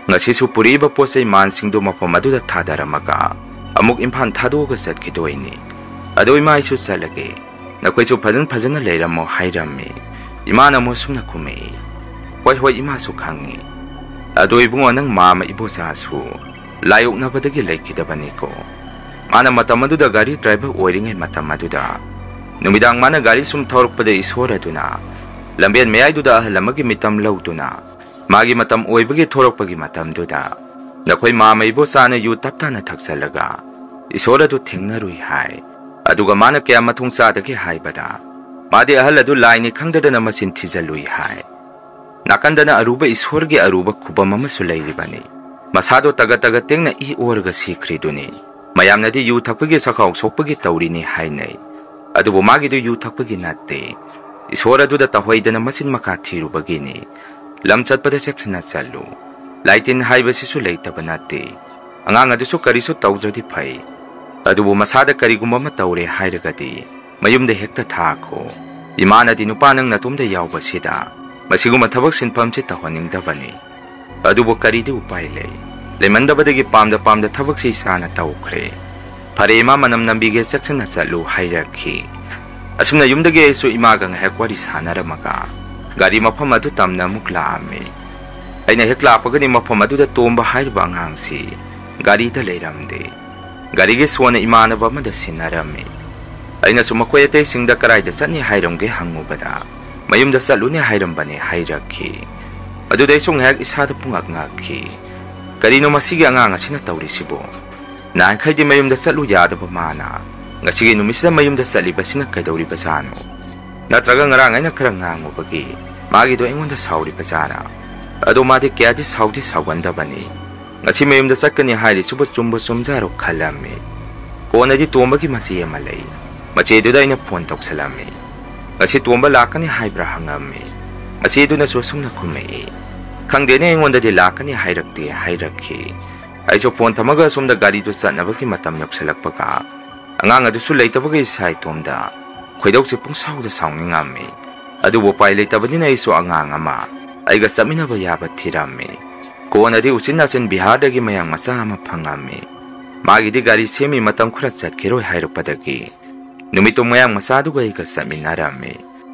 ꯉꯁꯤꯁꯨ ꯄꯨꯔꯛꯏꯕ ꯄꯣꯠ ꯆꯩ ꯃꯥꯟꯁꯤꯡꯗꯨ ꯃꯐꯝ ꯑꯗꯨꯗ ꯊꯥꯗꯔꯝꯃꯒ ꯑꯃꯨꯛ ꯏꯝꯐꯥꯜ ꯊꯥꯗꯣꯛꯑꯒ ꯆꯠꯈꯤꯗꯣꯏꯅꯤ꯫ ꯑꯗꯣ ꯏꯃꯥ, ꯑꯩꯁꯨ ꯆꯠꯂꯒꯦ꯫ ꯅꯈꯣꯏꯁꯨ ꯐꯖꯅ ꯐꯖꯅ ꯂꯩꯔꯝꯃꯣ" ꯍꯥꯏꯔꯝꯃꯤ꯫ ꯏꯃꯥꯅ ꯑꯃꯨꯛ ꯁꯨꯝꯅ ꯈꯨꯝꯃꯛꯏ, "ꯍꯣꯏ, ꯍꯣꯏ, ꯏꯃꯥꯁꯨ ꯈꯪꯉꯤ꯫ ꯑꯗꯣ ꯏꯕꯨꯡꯉꯣ, ꯅꯪ ꯃꯥꯝꯃ ꯏꯕꯣꯆꯥꯁꯨ ꯂꯥꯏ ꯑꯣꯛꯅꯕꯗꯒꯤ ꯂꯩꯈꯤꯗꯕꯅꯤꯀꯣ꯫ ꯃꯥꯅ ꯃꯇꯝ ꯑꯗꯨꯗ ꯒꯥꯔꯤ ꯗ꯭ꯔꯥꯏꯚꯔ ꯑꯣꯏꯔꯤꯉꯩ ꯃꯇꯝ ꯑꯗꯨꯗ ꯅꯨꯃꯤꯗꯥꯡ ꯃꯥꯅ ꯒꯥꯔꯤ ꯁꯨꯝ ꯊꯧꯔꯛꯄꯗ ꯏꯁꯣꯔ ꯑꯗꯨꯅ ꯂꯝꯕꯦꯟ ꯃꯌꯥꯏꯗꯨꯗ ꯑꯍꯜ ꯑꯃꯒꯤ ꯃꯤꯇꯝ ꯂꯧꯗꯨꯅ ꯃꯥꯒꯤ ꯃꯇꯝ ꯑꯣꯏꯕꯒꯤ ꯊꯣꯔꯛꯄꯒꯤ ꯃꯇꯝꯗꯨꯗ ꯅꯈꯣꯏ ꯃꯥꯝꯃ ꯏꯕꯣꯆꯥꯅ ꯌꯨ ꯇꯞ ꯇꯥꯅ ꯊꯛꯆꯜꯂꯒ ꯏꯁꯣꯔ ꯑꯗꯨ ꯊꯦꯡꯅꯔꯨꯏ" ꯍꯥꯏ꯫ ꯑꯗꯨꯒ ꯃꯥꯅ ꯀꯌꯥ ꯃꯊꯣꯡ ꯆꯥꯗꯒꯦ ꯍꯥꯏꯕꯗ, ꯃꯥꯗꯤ ꯑꯍꯜ ꯑꯗꯨ ꯂꯥꯏꯅꯤ ꯈꯪꯗꯗꯅ ꯃꯆꯤꯟ ꯊꯤꯖꯜꯂꯨꯏ ꯍꯥꯏ꯫ ꯅꯥꯀꯟꯗꯅ ꯑꯔꯨꯕ ꯏꯁꯣꯔꯒꯤ ꯑꯔꯨꯕ ꯈꯨꯕꯝ ꯑꯃꯁꯨ ꯂꯩꯔꯤꯕꯅꯤ꯫ ꯃꯁꯥꯗꯣ ꯇꯒꯠ ꯇꯒꯠ ꯇꯦꯡꯅ ꯏ ꯑꯣꯔꯒ ꯁꯤꯈ꯭ꯔꯤꯗꯨꯅꯤ꯫ ꯃꯌꯥꯝꯅꯗꯤ ꯌꯨ ꯊꯛꯄꯒꯤ ꯆꯈꯥꯎ ꯁꯣꯛꯄꯒꯤ ꯇꯧꯔꯤꯅꯤ ꯍꯥꯏꯅꯩ꯫ ꯑꯗꯨꯕꯨ ꯃꯥꯒꯤꯗꯨ ꯌꯨ ꯊꯛꯄꯒꯤ ꯅꯠꯇꯦ꯫ ꯏꯁꯣꯔ ꯑꯗꯨꯗ ꯇꯧꯍꯩꯗꯅ ꯃꯆꯤꯟ ꯃꯀꯥ ꯊꯤꯔꯨꯕꯒꯤꯅꯤ꯫ ꯂꯝ ꯆꯠꯄꯗ ꯆꯦꯛꯁꯤꯟꯅ ꯆꯠꯂꯨ꯫ ꯂꯥꯏꯇꯤꯟ ꯍꯥꯏꯕꯁꯤꯁꯨ ꯂꯩꯇꯕ ꯅꯠꯇꯦ꯫ ꯑꯉꯥꯡ ꯑꯗꯨꯁꯨ ꯀꯔꯤꯁꯨ ꯇꯧꯗ꯭ꯔꯗꯤ ꯐꯩ꯫ ꯑꯗꯨꯕꯨ ꯃꯁꯥꯗ ꯀꯔꯤꯒꯨꯝꯕ ꯑꯃ ꯇꯧꯔꯦ ꯍꯥꯏꯔꯒꯗꯤ ꯃꯌꯨꯝꯗ ꯍꯦꯛꯇ ꯊꯥꯈꯣ꯫ ꯏꯃꯥꯅꯗꯤ ꯅꯨꯄꯥ ꯅꯪ ꯅꯇꯣꯝꯗ ꯌꯥꯎꯕꯁꯤꯗ ꯃꯁꯤꯒꯨꯝꯕ ꯊꯕꯛ ꯁꯤꯟꯐꯝꯁꯤ ꯇꯧꯍꯟꯅꯤꯡꯗꯕꯅꯤ꯫ ꯑꯗꯨꯕꯨ ꯀꯔꯤꯗꯤ ꯎꯄꯥꯏ ꯂꯩ? ꯂꯩꯃꯟꯗꯕꯗꯒꯤ ꯄꯥꯝꯗ ꯄꯥꯝꯗ ꯊꯕꯛꯁꯤ ꯏꯁꯥꯅ ꯇꯧꯈ꯭ꯔꯦ꯫ ꯐꯔꯦ ꯏꯃꯥ, ꯃꯅꯝ ꯅꯝꯕꯤꯒꯦ, ꯆꯦꯛꯁꯤꯟꯅ ꯆꯠꯂꯨ ꯍꯥꯏꯔꯛꯈꯤ꯫ ꯑꯁꯨꯝꯅ ꯌꯨꯝꯗꯒꯤ ꯑꯩꯁꯨ ꯏꯃꯥꯒ ꯉꯥꯏꯍꯥꯛ ꯋꯥꯔꯤ ꯁꯥꯟꯅꯔꯝꯃꯒ ꯒꯥꯔꯤ ꯃꯐꯝ ꯑꯗꯨ ꯇꯝꯅ ꯑꯃꯨꯛ ꯂꯥꯛꯑꯝꯃꯤ꯫ ꯑꯩꯅ ꯍꯦꯛ ꯂꯥꯛꯄꯒꯅꯤ ꯃꯐꯝ ꯑꯗꯨꯗ ꯇꯣꯝꯕ ꯍꯥꯏꯔꯤꯕ ꯑꯉꯥꯡꯁꯤ ꯒꯥꯔꯤꯗ ꯂꯩꯔꯝꯗꯦ꯫ ꯒꯥꯔꯤꯒꯤ ꯁꯣꯅ ꯏꯃꯥꯟꯅꯕ ꯑꯃꯗ ꯁꯤꯟꯅꯔꯝꯃꯤ꯫ ꯑꯩꯅꯁꯨ ꯃꯈꯣꯏ ꯑꯇꯩꯁꯤꯡꯗ ꯀꯔꯥꯏꯗ ꯆꯠꯅꯤ ꯍꯥꯏꯔꯝꯒꯦ ꯍꯪꯉꯨꯕꯗ ꯃꯌꯨꯝꯗ ꯆꯠꯂꯨꯅꯤ ꯍꯥꯏꯔꯝꯕꯅꯦ ꯍꯥꯏꯔꯛꯈꯤ꯫ ꯑꯗꯨꯗ ꯑꯩꯁꯨ ꯉꯥꯏꯍꯥꯛ ꯏꯁꯥꯗ ꯄꯨꯡꯉꯛ ꯉꯛꯈꯤ꯫ ꯀꯔꯤꯅꯣ ꯃꯁꯤꯒꯤ ꯑꯉꯥꯡ ꯑꯁꯤꯅ ꯇꯧꯔꯤꯁꯤꯕꯣ? ꯅꯍꯥꯟꯈꯩꯗꯤ ꯃꯌꯨꯝꯗ ꯆꯠꯂꯨ ꯌꯥꯗꯕ ꯃꯥꯅ ꯉꯁꯤꯒꯤ ꯅꯨꯃꯤꯠꯁꯤꯗ ꯃꯌꯨꯝꯗ ꯆꯠꯂꯤꯕꯁꯤꯅ ꯀꯩꯗꯧꯔꯤꯕꯖꯥꯠꯅꯣ? ꯅꯠꯇ꯭ꯔꯒ ꯉꯔꯥꯡ ꯑꯩꯅ ꯈꯔ ꯉꯥꯡꯉꯨꯕꯒꯤ ꯃꯥꯒꯤꯗꯣ ꯑꯩꯉꯣꯟꯗ ꯁꯥꯎꯔꯤꯕꯖꯥꯠꯔꯥ? ꯑꯗꯣ ꯃꯥꯗꯤ ꯀꯌꯥꯗꯤ ꯁꯥꯎꯗꯤ ꯁꯥꯎꯒꯟꯗꯕꯅꯤ꯫ ꯉꯁꯤ ꯃꯌꯨꯝꯗ ꯆꯠꯀꯅꯤ ꯍꯥꯏꯔꯤꯁꯤꯕꯨ ꯆꯨꯝꯕꯨ ꯆꯨꯝꯖꯥꯔꯣ ꯈꯜꯂꯝꯃꯤ꯫ ꯀꯣꯟꯅꯗꯤ ꯇꯣꯝꯕꯒꯤ ꯃꯆꯦ ꯑꯃ ꯂꯩ꯫ ꯃꯆꯦꯗꯨꯗ ꯑꯩꯅ ꯐꯣꯟ ꯇꯧꯁꯜꯂꯝꯃꯤ꯫ "ꯉꯁꯤ ꯇꯣꯝꯕ ꯂꯥꯛꯀꯅꯤ ꯍꯥꯏꯕ꯭ꯔꯥ?" ꯍꯪꯉꯝꯃꯤ꯫ ꯃꯆꯦꯗꯨꯅꯁꯨ ꯑꯁꯨꯝꯅ ꯈꯨꯝꯃꯛꯏ, "ꯈꯪꯗꯦꯅꯦ, ꯑꯩꯉꯣꯟꯗꯗꯤ ꯂꯥꯛꯀꯅꯤ ꯍꯥꯏꯔꯛꯇꯦ" ꯍꯥꯏꯔꯛꯈꯤ꯫ ꯑꯩꯁꯨ ꯐꯣꯟ ꯊꯝꯃꯒ ꯑꯁꯣꯝꯗ ꯒꯥꯔꯤꯗꯨ ꯆꯠꯅꯕꯒꯤ ꯃꯇꯝ ꯌꯧꯁꯜꯂꯛꯄꯒ ꯑꯉꯥꯡ ꯑꯗꯨꯁꯨ ꯂꯩꯇꯕꯒ ꯏꯁꯥ ꯏꯇꯣꯝꯗ ꯈꯣꯏꯗꯧꯁꯦ ꯄꯨꯡꯁꯥꯎꯗ ꯁꯥꯎꯅꯤꯡꯉꯝꯃꯤ꯫ ꯑꯗꯨꯕꯨ ꯎꯄꯥꯏ ꯂꯩꯇꯕꯅꯤꯅ ꯑꯩꯁꯨ ꯑꯉꯥꯡ ꯑꯃ ꯑꯩꯒ ꯆꯠꯃꯤꯟꯅꯕ ꯌꯥꯕ ꯊꯤꯔꯝꯃꯤ꯫ ꯀꯣꯟꯅꯗꯤ ꯎꯆꯤꯟ ꯅꯥꯆꯤꯟ ꯕꯤꯍꯥꯔꯗꯒꯤ ꯃꯌꯥꯡ ꯃꯆꯥ ꯑꯃ ꯐꯪꯉꯝꯃꯤ꯫ ꯃꯥꯒꯤꯗꯤ ꯒꯥꯔꯤ ꯁꯦꯝꯃꯤ, ꯃꯇꯝ ꯈꯔ ꯆꯠꯈꯤꯔꯣꯏ ꯍꯥꯏꯔꯛꯄꯗꯒꯤ ꯅꯨꯃꯤꯠꯇꯨ ꯃꯌꯥꯡ ꯃꯆꯥꯗꯨꯒ ꯑꯩꯒ ꯆꯠꯃꯤꯟꯅꯔꯝꯃꯤ꯫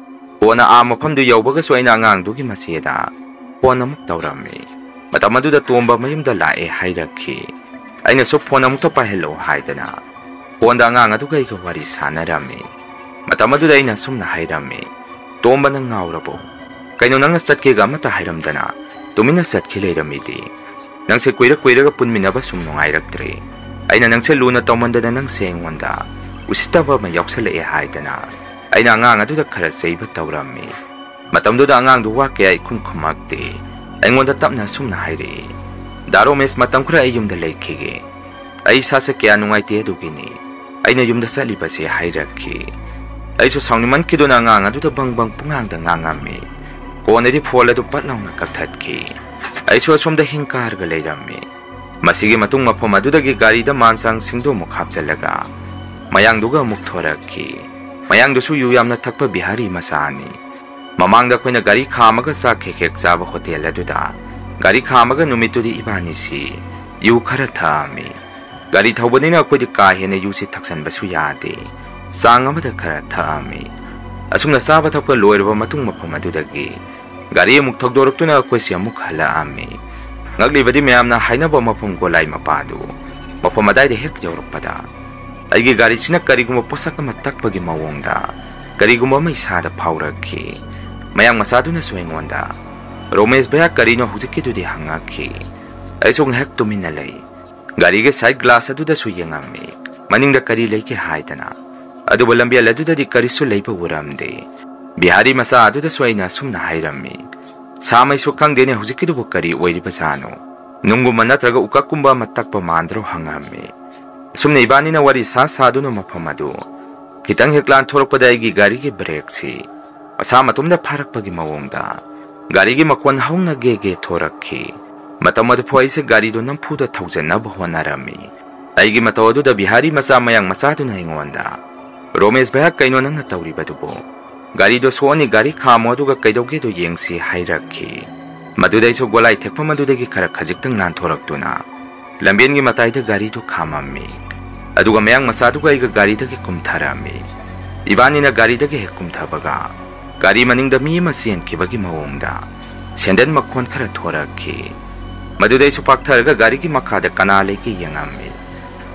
ꯀꯣꯟꯅ ꯑꯥ ꯃꯐꯝꯗꯨ ꯌꯧꯕꯒꯁꯨ ꯑꯩꯅ ꯑꯉꯥꯡꯗꯨꯒꯤ ꯃꯆꯦꯗ ꯐꯣꯟ ꯑꯃꯨꯛ ꯇꯧꯔꯝꯃꯤ꯫ ꯃꯇꯝ ꯑꯗꯨꯗ ꯇꯣꯝꯕ ꯃꯌꯨꯝꯗ ꯂꯥꯛꯑꯦ ꯍꯥꯏꯔꯛꯈꯤ꯫ ꯑꯩꯅꯁꯨ ꯐꯣꯟ ꯑꯃꯨꯛꯇ ꯄꯥꯏꯍꯜꯂꯛꯑꯣ ꯍꯥꯏꯗꯅ ꯐꯣꯟꯗ ꯑꯉꯥꯡ ꯑꯗꯨꯒ ꯑꯩꯒ ꯋꯥꯔꯤ ꯁꯥꯟꯅꯔꯝꯃꯤ꯫ ꯃꯇꯝ ꯑꯗꯨꯗ ꯑꯩꯅ ꯑꯁꯨꯝꯅ ꯍꯥꯏꯔꯝꯃꯤ, "ꯇꯣꯝꯕ, ꯅꯪ ꯉꯥꯎꯔꯕꯣ? ꯀꯩꯅꯣ, ꯅꯪꯅ ꯆꯠꯀꯦꯒ ꯑꯃꯠꯇ ꯍꯥꯏꯔꯝꯗꯅ ꯇꯨꯃꯤꯟꯅ ꯆꯠꯈꯤ ꯂꯩꯔꯝꯃꯤꯗꯤ? ꯅꯪꯁꯦ ꯀꯨꯏꯔ ꯀꯨꯏꯔꯒ ꯄꯨꯟꯃꯤꯟꯅꯕ ꯁꯨꯝ ꯅꯨꯡꯉꯥꯏꯔꯛꯇ꯭ꯔꯦ꯫ ꯑꯩꯅ ꯅꯪꯁꯦ ꯂꯨꯅ ꯇꯧꯃꯟꯗꯅ ꯅꯪꯁꯦ ꯑꯩꯉꯣꯟꯗ ꯎꯁꯤꯠꯇꯕ ꯑꯃ ꯌꯥꯎꯁꯜꯂꯛꯑꯦ ꯍꯥꯏꯗꯅ ꯑꯩꯅ ꯑꯉꯥꯡ ꯑꯗꯨꯗ ꯈꯔ ꯆꯩꯕ ꯇꯧꯔꯝꯃꯤ꯫ ꯃꯇꯝꯗꯨꯗ ꯑꯉꯥꯡꯗꯨ ꯋꯥ ꯀꯌꯥ ꯏꯈꯨꯝ ꯈꯨꯝꯃꯛꯇꯦ꯫ ꯑꯩꯉꯣꯟꯗ ꯇꯞꯅ ꯑꯁꯨꯝꯅ ꯍꯥꯏꯔꯛꯏ, "ꯗꯥ ꯔꯣꯃꯦꯁ, ꯃꯇꯝ ꯈꯔ ꯑꯩ ꯌꯨꯝꯗ ꯂꯩꯈꯤꯒꯦ꯫ ꯑꯩ ꯏꯁꯥꯁꯦ ꯀꯌꯥ ꯅꯨꯡꯉꯥꯏꯇꯦ, ꯑꯗꯨꯒꯤꯅꯤ ꯑꯩꯅ ꯌꯨꯝꯗ ꯆꯠꯂꯤꯕꯁꯦ" ꯍꯥꯏꯔꯛꯈꯤ꯫ ꯑꯩꯁꯨ ꯁꯥꯎꯅꯤꯡꯃꯟꯈꯤꯗꯨꯅ ꯑꯉꯥꯡ ꯑꯗꯨꯗ ꯕꯪ ꯕꯪ ꯄꯨꯡꯉꯥꯡꯗ ꯉꯥꯡꯉꯝꯃꯤ꯫ ꯀꯣꯟꯅꯗꯤ ꯐꯣꯟ ꯑꯗꯨ ꯄꯠ ꯂꯥꯎꯅ ꯀꯛꯊꯠꯈꯤ꯫ ꯑꯩꯁꯨ ꯑꯁꯣꯝꯗ ꯍꯤꯡ ꯀꯥꯔꯒ ꯂꯩꯔꯝꯃꯤ꯫ ꯃꯁꯤꯒꯤ ꯃꯇꯨꯡ ꯃꯐꯝ ꯑꯗꯨꯗꯒꯤ ꯒꯥꯔꯤꯗ ꯃꯥꯟꯁꯥꯡꯁꯤꯡꯗꯨ ꯑꯃꯨꯛ ꯍꯥꯞꯆꯤꯜꯂꯒ ꯃꯌꯥꯡꯗꯨꯒ ꯑꯃꯨꯛ ꯊꯣꯔꯛꯈꯤ꯫ ꯃꯌꯥꯡꯗꯨꯁꯨ ꯌꯨ ꯌꯥꯝꯅ ꯊꯛꯄ ꯕꯤꯍꯥꯔꯤ ꯃꯆꯥꯅꯤ꯫ ꯃꯃꯥꯡꯗ ꯑꯩꯈꯣꯏꯅ ꯒꯥꯔꯤ ꯈꯥꯝꯃꯒ ꯆꯥꯛ ꯍꯦꯛ ꯍꯦꯛ ꯆꯥꯕ ꯍꯣꯇꯦꯜ ꯑꯗꯨꯗ ꯒꯥꯔꯤ ꯈꯥꯝꯃꯒ ꯅꯨꯃꯤꯠꯇꯨꯗꯤ ꯏꯕꯥꯅꯤꯁꯤ ꯌꯨ ꯈꯔ ꯊꯛꯑꯝꯃꯤ꯫ ꯒꯥꯔꯤ ꯊꯧꯕꯅꯤꯅ ꯑꯩꯈꯣꯏꯗꯤ ꯀꯥ ꯍꯦꯟꯅ ꯌꯨꯁꯤ ꯊꯛꯆꯟꯕꯁꯨ ꯌꯥꯗꯦ꯫ ꯆꯥꯡ ꯑꯃꯗ ꯈꯔ ꯊꯛꯑꯝꯃꯤ꯫ ꯑꯁꯨꯝꯅ ꯆꯥꯕ ꯊꯛꯄ ꯂꯣꯏꯔꯕ ꯃꯇꯨꯡ ꯃꯐꯝ ꯑꯗꯨꯗꯒꯤ ꯒꯥꯔꯤ ꯑꯃꯨꯛ ꯊꯧꯗꯣꯔꯛꯇꯨꯅ ꯑꯩꯈꯣꯏꯁꯦ ꯑꯃꯨꯛ ꯍꯜꯂꯛꯑꯝꯃꯤ꯫ ꯉꯛꯂꯤꯕꯗꯤ ꯃꯌꯥꯝꯅ ꯍꯥꯏꯅꯕ ꯃꯐꯝ ꯒꯣꯂꯥꯏ ꯃꯄꯥꯗꯨ꯫ ꯃꯐꯝ ꯑꯗꯥꯏꯗ ꯍꯦꯛ ꯌꯧꯔꯛꯄꯗ ꯑꯩꯒꯤ ꯒꯥꯔꯤꯁꯤꯅ ꯀꯔꯤꯒꯨꯝꯕ ꯄꯣꯠꯁꯛ ꯑꯃ ꯇꯛꯄꯒꯤ ꯃꯑꯣꯡꯗ ꯀꯔꯤꯒꯨꯝꯕ ꯑꯃ ꯏꯁꯥꯗ ꯐꯥꯎꯔꯛꯈꯤ꯫ ꯃꯌꯥꯡ ꯃꯆꯥꯗꯨꯅꯁꯨ ꯑꯩꯉꯣꯟꯗ, "ꯔꯣꯃꯦꯁ ꯚꯌꯥ, ꯀꯔꯤꯅꯣ ꯍꯧꯖꯤꯛꯀꯤꯗꯨꯗꯤ?" ꯍꯪꯉꯛꯈꯤ꯫ ꯑꯩꯁꯨ ꯉꯥꯏꯍꯥꯛ ꯇꯨꯃꯤꯟꯅ ꯂꯩ꯫ ꯒꯥꯔꯤꯒꯤ ꯁꯥꯏꯠ ꯒ꯭ꯂꯥꯁ ꯑꯗꯨꯗꯁꯨ ꯌꯦꯡꯉꯝꯃꯤ, ꯃꯅꯤꯡꯗ ꯀꯔꯤ ꯂꯩꯒꯦ ꯍꯥꯏꯗꯅ꯫ ꯑꯗꯨꯕꯨ ꯂꯝꯕꯦꯜ ꯑꯗꯨꯗꯗꯤ ꯀꯔꯤꯁꯨ ꯂꯩꯕ ꯎꯔꯝꯗꯦ꯫ ꯕꯤꯍꯥꯔꯤ ꯃꯆꯥ ꯑꯗꯨꯗꯁꯨ ꯑꯩꯅ ꯑꯁꯨꯝꯅ ꯍꯥꯏꯔꯝꯃꯤ, "ꯁꯥꯃꯩꯁꯨ ꯈꯪꯗꯦꯅꯦ ꯍꯧꯖꯤꯛꯀꯤꯗꯨꯕꯨ ꯀꯔꯤ ꯑꯣꯏꯔꯤꯕꯖꯥꯠꯅꯣ? ꯅꯨꯡꯒꯨꯝꯕ ꯅꯠꯇ꯭ꯔꯒ ꯎꯀꯛꯀꯨꯝꯕ ꯑꯃ ꯇꯛꯄ ꯃꯥꯟꯗ꯭ꯔꯣ?" ꯍꯪꯉꯝꯃꯤ꯫ ꯑꯁꯨꯝꯅ ꯏꯕꯥꯅꯤꯅ ꯋꯥꯔꯤ ꯁꯥ ꯁꯥꯗꯨꯅ ꯃꯐꯝ ꯑꯗꯨ ꯈꯤꯇꯪ ꯍꯦꯛ ꯂꯥꯟꯊꯣꯔꯛꯄꯗ ꯑꯩꯒꯤ ꯒꯥꯔꯤꯒꯤ ꯕ꯭ꯔꯦꯛꯁꯤ ꯃꯁꯥ ꯃꯇꯣꯝꯗ ꯐꯥꯔꯛꯄꯒꯤ ꯃꯑꯣꯡꯗ ꯒꯥꯔꯤꯒꯤ ꯃꯈꯣꯟ ꯍꯧꯅ ꯒꯦ ꯒꯦ ꯊꯣꯔꯛꯈꯤ꯫ ꯃꯇꯝ ꯑꯗꯨꯐꯥꯎ ꯑꯩꯁꯦ ꯒꯥꯔꯤꯗꯨ ꯅꯝꯐꯨꯗ ꯊꯧꯖꯟꯅꯕ ꯍꯣꯠꯅꯔꯝꯃꯤ꯫ ꯑꯩꯒꯤ ꯃꯇꯧ ꯑꯗꯨꯗ ꯕꯤꯍꯥꯔꯤ ꯃꯆꯥ ꯃꯌꯥꯡ ꯃꯆꯥꯗꯨꯅ ꯑꯩꯉꯣꯟꯗ, "ꯔꯣꯃꯦꯁ ꯚꯌꯥ, ꯀꯩꯅꯣ ꯅꯪꯅ ꯇꯧꯔꯤꯕꯗꯨꯕꯨ? ꯒꯥꯔꯤꯗꯣ ꯁꯣꯛꯑꯅꯤ, ꯒꯥꯔꯤ ꯈꯥꯝꯃꯣ, ꯑꯗꯨꯒ ꯀꯩꯗꯧꯒꯦꯗꯣ ꯌꯦꯡꯁꯤ" ꯍꯥꯏꯔꯛꯈꯤ꯫ ꯃꯗꯨꯗ ꯑꯩꯁꯨ ꯒꯣꯂꯥꯏ ꯊꯦꯛꯐꯝ ꯑꯗꯨꯗꯒꯤ ꯈꯔ ꯈꯖꯤꯛꯇꯪ ꯂꯥꯟꯊꯣꯔꯛꯇꯨꯅ ꯂꯝꯕꯦꯟꯒꯤ ꯃꯇꯥꯏꯗ ꯒꯥꯔꯤꯗꯨ ꯈꯥꯝꯃꯝꯃꯤ꯫ ꯑꯗꯨꯒ ꯃꯌꯥꯡ ꯃꯆꯥꯗꯨꯒ ꯑꯩꯒ ꯒꯥꯔꯤꯗꯒꯤ ꯀꯨꯝꯊꯔꯝꯃꯤ꯫ ꯏꯕꯥꯅꯤꯅ ꯒꯥꯔꯤꯗꯒꯤ ꯍꯦꯛ ꯀꯨꯝꯊꯕꯒ ꯒꯥꯔꯤ ꯃꯅꯤꯡꯗ ꯃꯤ ꯑꯃ ꯆꯦꯟꯈꯤꯕꯒꯤ ꯃꯑꯣꯡꯗ ꯁꯦꯟꯗꯟ ꯃꯈꯣꯟ ꯈꯔ ꯊꯣꯔꯛꯈꯤ꯫ ꯃꯗꯨꯗ ꯑꯩꯁꯨ ꯄꯥꯛꯊꯔꯒ ꯒꯥꯔꯤꯒꯤ ꯃꯈꯥꯗ ꯀꯅꯥ ꯂꯩꯒꯦ ꯌꯦꯡꯉꯝꯃꯤ꯫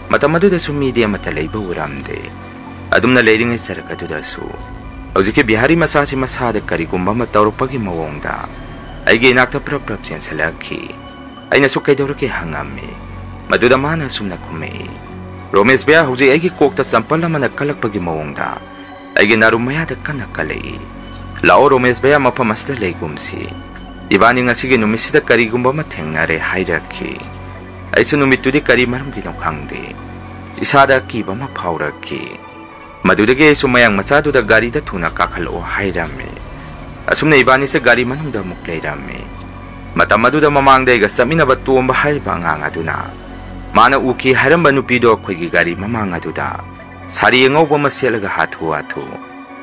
ꯃꯇꯝ ꯑꯗꯨꯗꯁꯨ ꯃꯤꯗꯤ ꯑꯃꯠꯇ ꯂꯩꯕ ꯎꯔꯝꯗꯦ꯫ ꯑꯗꯨꯝꯅ ꯂꯩꯔꯤꯉꯩ ꯁꯔꯛ ꯑꯗꯨꯗꯁꯨ ꯍꯧꯖꯤꯛꯀꯤ ꯕꯤꯍꯥꯔꯤ ꯃꯆꯥꯁꯤ ꯃꯁꯥꯗ ꯀꯔꯤꯒꯨꯝꯕ ꯑꯃ ꯇꯧꯔꯛꯄꯒꯤ ꯃꯑꯣꯡꯗ ꯑꯩꯒꯤ ꯏꯅꯥꯛꯇ ꯄ꯭ꯔꯞ ꯄ꯭ꯔꯞ ꯆꯦꯟꯁꯤꯜꯂꯛꯈꯤ꯫ ꯑꯩꯅꯁꯨ "ꯀꯩꯗꯧꯔꯒꯦ?" ꯍꯪꯉꯝꯃꯤ꯫ ꯃꯗꯨꯗ ꯃꯥꯅ ꯑꯁꯨꯝꯅ ꯈꯨꯝꯃꯛꯏ, "ꯔꯣꯃꯦꯁ ꯚꯩꯌꯥ, ꯍꯧꯖꯤꯛ ꯑꯩꯒꯤ ꯀꯣꯛꯇ ꯆꯝꯄꯜ ꯑꯃꯅ ꯀꯜꯂꯛꯄꯒꯤ ꯃꯑꯣꯡꯗ ꯑꯩꯒꯤ ꯅꯥꯔꯨ ꯃꯌꯥꯗ ꯀꯟꯅ ꯀꯜꯂꯛꯏ꯫ ꯂꯥꯛꯑꯣ ꯔꯣꯃꯦꯁ ꯚꯩꯌꯥ, ꯃꯐꯝ ꯑꯁꯤꯗ ꯂꯩꯒꯨꯝꯁꯤ꯫ ꯏꯕꯥꯅꯤ ꯉꯁꯤꯒꯤ ꯅꯨꯃꯤꯠꯁꯤꯗ ꯀꯔꯤꯒꯨꯝꯕ ꯑꯃ ꯊꯦꯡꯅꯔꯦ" ꯍꯥꯏꯔꯛꯈꯤ꯫ ꯑꯩꯁꯨ ꯅꯨꯃꯤꯠꯇꯨꯗꯤ ꯀꯔꯤ ꯃꯔꯝꯒꯤꯅꯣ ꯈꯪꯗꯦ, ꯏꯁꯥꯗ ꯑꯀꯤꯕ ꯑꯃ ꯐꯥꯎꯔꯛꯈꯤ꯫ ꯃꯗꯨꯗꯒꯤ ꯑꯩꯁꯨ ꯃꯌꯥꯡ ꯃꯆꯥꯗꯨꯗ "ꯒꯥꯔꯤꯗ ꯊꯨꯅ ꯀꯥꯈꯠꯂꯛꯑꯣ" ꯍꯥꯏꯔꯝꯃꯤ꯫ ꯑꯁꯨꯝꯅ ꯏꯕꯥꯅꯤꯁꯦ ꯒꯥꯔꯤ ꯃꯅꯨꯡꯗ ꯑꯃꯨꯛ ꯂꯩꯔꯝꯃꯤ꯫ ꯃꯇꯝ ꯑꯗꯨꯗ ꯃꯃꯥꯡꯗ ꯑꯩꯒ ꯆꯠꯃꯤꯟꯅꯕ ꯇꯣꯝꯕ ꯍꯥꯏꯔꯤꯕ ꯑꯉꯥꯡ ꯑꯗꯨꯅ ꯃꯥꯅ ꯎꯈꯤ ꯍꯥꯏꯔꯝꯕ ꯅꯨꯄꯤꯗꯣ ꯑꯩꯈꯣꯏꯒꯤ ꯒꯥꯔꯤ ꯃꯃꯥꯡ ꯑꯗꯨꯗ ꯁꯥꯔꯤ ꯑꯉꯧꯕ ꯑꯃ ꯁꯦꯠꯂꯒ ꯍꯥꯊꯨ ꯍꯥꯊꯨ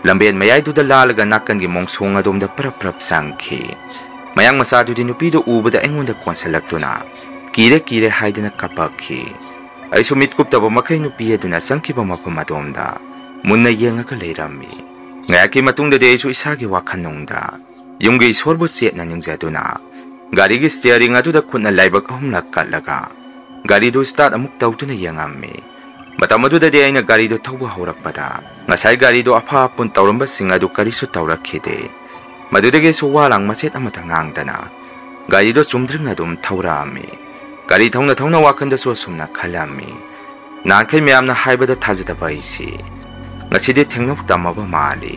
ꯂꯝꯕꯦꯟ ꯃꯌꯥꯏꯗꯨꯗ ꯂꯥꯜꯂꯒ ꯅꯥꯀꯟꯒꯤ ꯃꯣꯡꯁꯣꯡ ꯑꯗꯣꯝꯗ ꯄꯔꯞ ꯄꯔꯞ ꯆꯪꯈꯤ꯫ ꯃꯌꯥꯡ ꯃꯆꯥꯗꯨꯗꯤ ꯅꯨꯄꯤꯗꯨ ꯎꯕꯗ ꯑꯩꯉꯣꯟꯗ ꯀꯣꯟꯁꯤꯜꯂꯛꯇꯨꯅ "ꯀꯤꯔꯦ, ꯀꯤꯔꯦ" ꯍꯥꯏꯗꯨꯅ ꯀꯞꯄꯛꯈꯤ꯫ ꯑꯩꯁꯨ ꯃꯤꯠ ꯀꯨꯞꯇꯕ ꯃꯈꯩ ꯅꯨꯄꯤ ꯑꯗꯨꯅ ꯆꯪꯈꯤꯕ ꯃꯐꯝ ꯑꯗꯣꯝꯗ ꯃꯨꯟꯅ ꯌꯦꯡꯉꯒ ꯂꯩꯔꯝꯃꯤ꯫ ꯉꯥꯏꯍꯥꯛꯀꯤ ꯃꯇꯨꯡꯗꯗꯤ ꯑꯩꯁꯨ ꯏꯁꯥꯒꯤ ꯋꯥꯈꯜꯅꯨꯡꯗ ꯌꯨꯝꯒꯤ ꯏꯁꯣꯔꯕꯨ ꯆꯦꯠꯅ ꯅꯤꯡꯖꯗꯨꯅ ꯒꯥꯔꯤꯒꯤ ꯁ꯭ꯇꯤꯌꯔꯤꯡ ꯑꯗꯨꯗ ꯈꯨꯠꯅ ꯂꯥꯏꯕꯛ ꯑꯍꯨꯝꯂꯛ ꯀꯠꯂꯒ ꯒꯥꯔꯤꯗꯨ ꯁ꯭ꯇꯥꯔꯠ ꯑꯃꯨꯛ ꯇꯧꯗꯨꯅ ꯌꯦꯡꯉꯝꯃꯤ꯫ ꯃꯇꯝ ꯑꯗꯨꯗꯗꯤ ꯑꯩꯅ ꯒꯥꯔꯤꯗꯨ ꯊꯧꯕ ꯍꯧꯔꯛꯄꯗ ꯉꯁꯥꯏ ꯒꯥꯔꯤꯗꯨ ꯑꯐꯥ ꯑꯄꯨꯟ ꯇꯧꯔꯝꯕꯁꯤꯡ ꯑꯗꯨ ꯀꯔꯤꯁꯨ ꯇꯧꯔꯛꯈꯤꯗꯦ꯫ ꯃꯗꯨꯗꯒꯤꯁꯨ ꯋꯥ ꯂꯥꯡ ꯃꯆꯦꯠ ꯑꯃꯠꯇ ꯉꯥꯡꯗꯅ ꯒꯥꯔꯤꯗꯨ ꯆꯨꯝꯗ꯭ꯔꯤꯡ ꯑꯗꯨꯝ ꯊꯧꯔꯛꯑꯝꯃꯤ꯫ ꯒꯥꯔꯤ ꯊꯧꯅ ꯊꯧꯅ ꯋꯥꯈꯜꯗꯁꯨ ꯑꯁꯨꯝꯅ ꯈꯜꯂꯝꯃꯤ, "ꯅꯍꯥꯟꯈꯩ ꯃꯌꯥꯝꯅ ꯍꯥꯏꯕꯗ ꯊꯥꯖꯗꯕ ꯑꯩꯁꯤ ꯉꯁꯤꯗꯤ ꯊꯦꯡꯅꯧ ꯇꯝꯃꯕ ꯃꯥꯜꯂꯤ꯫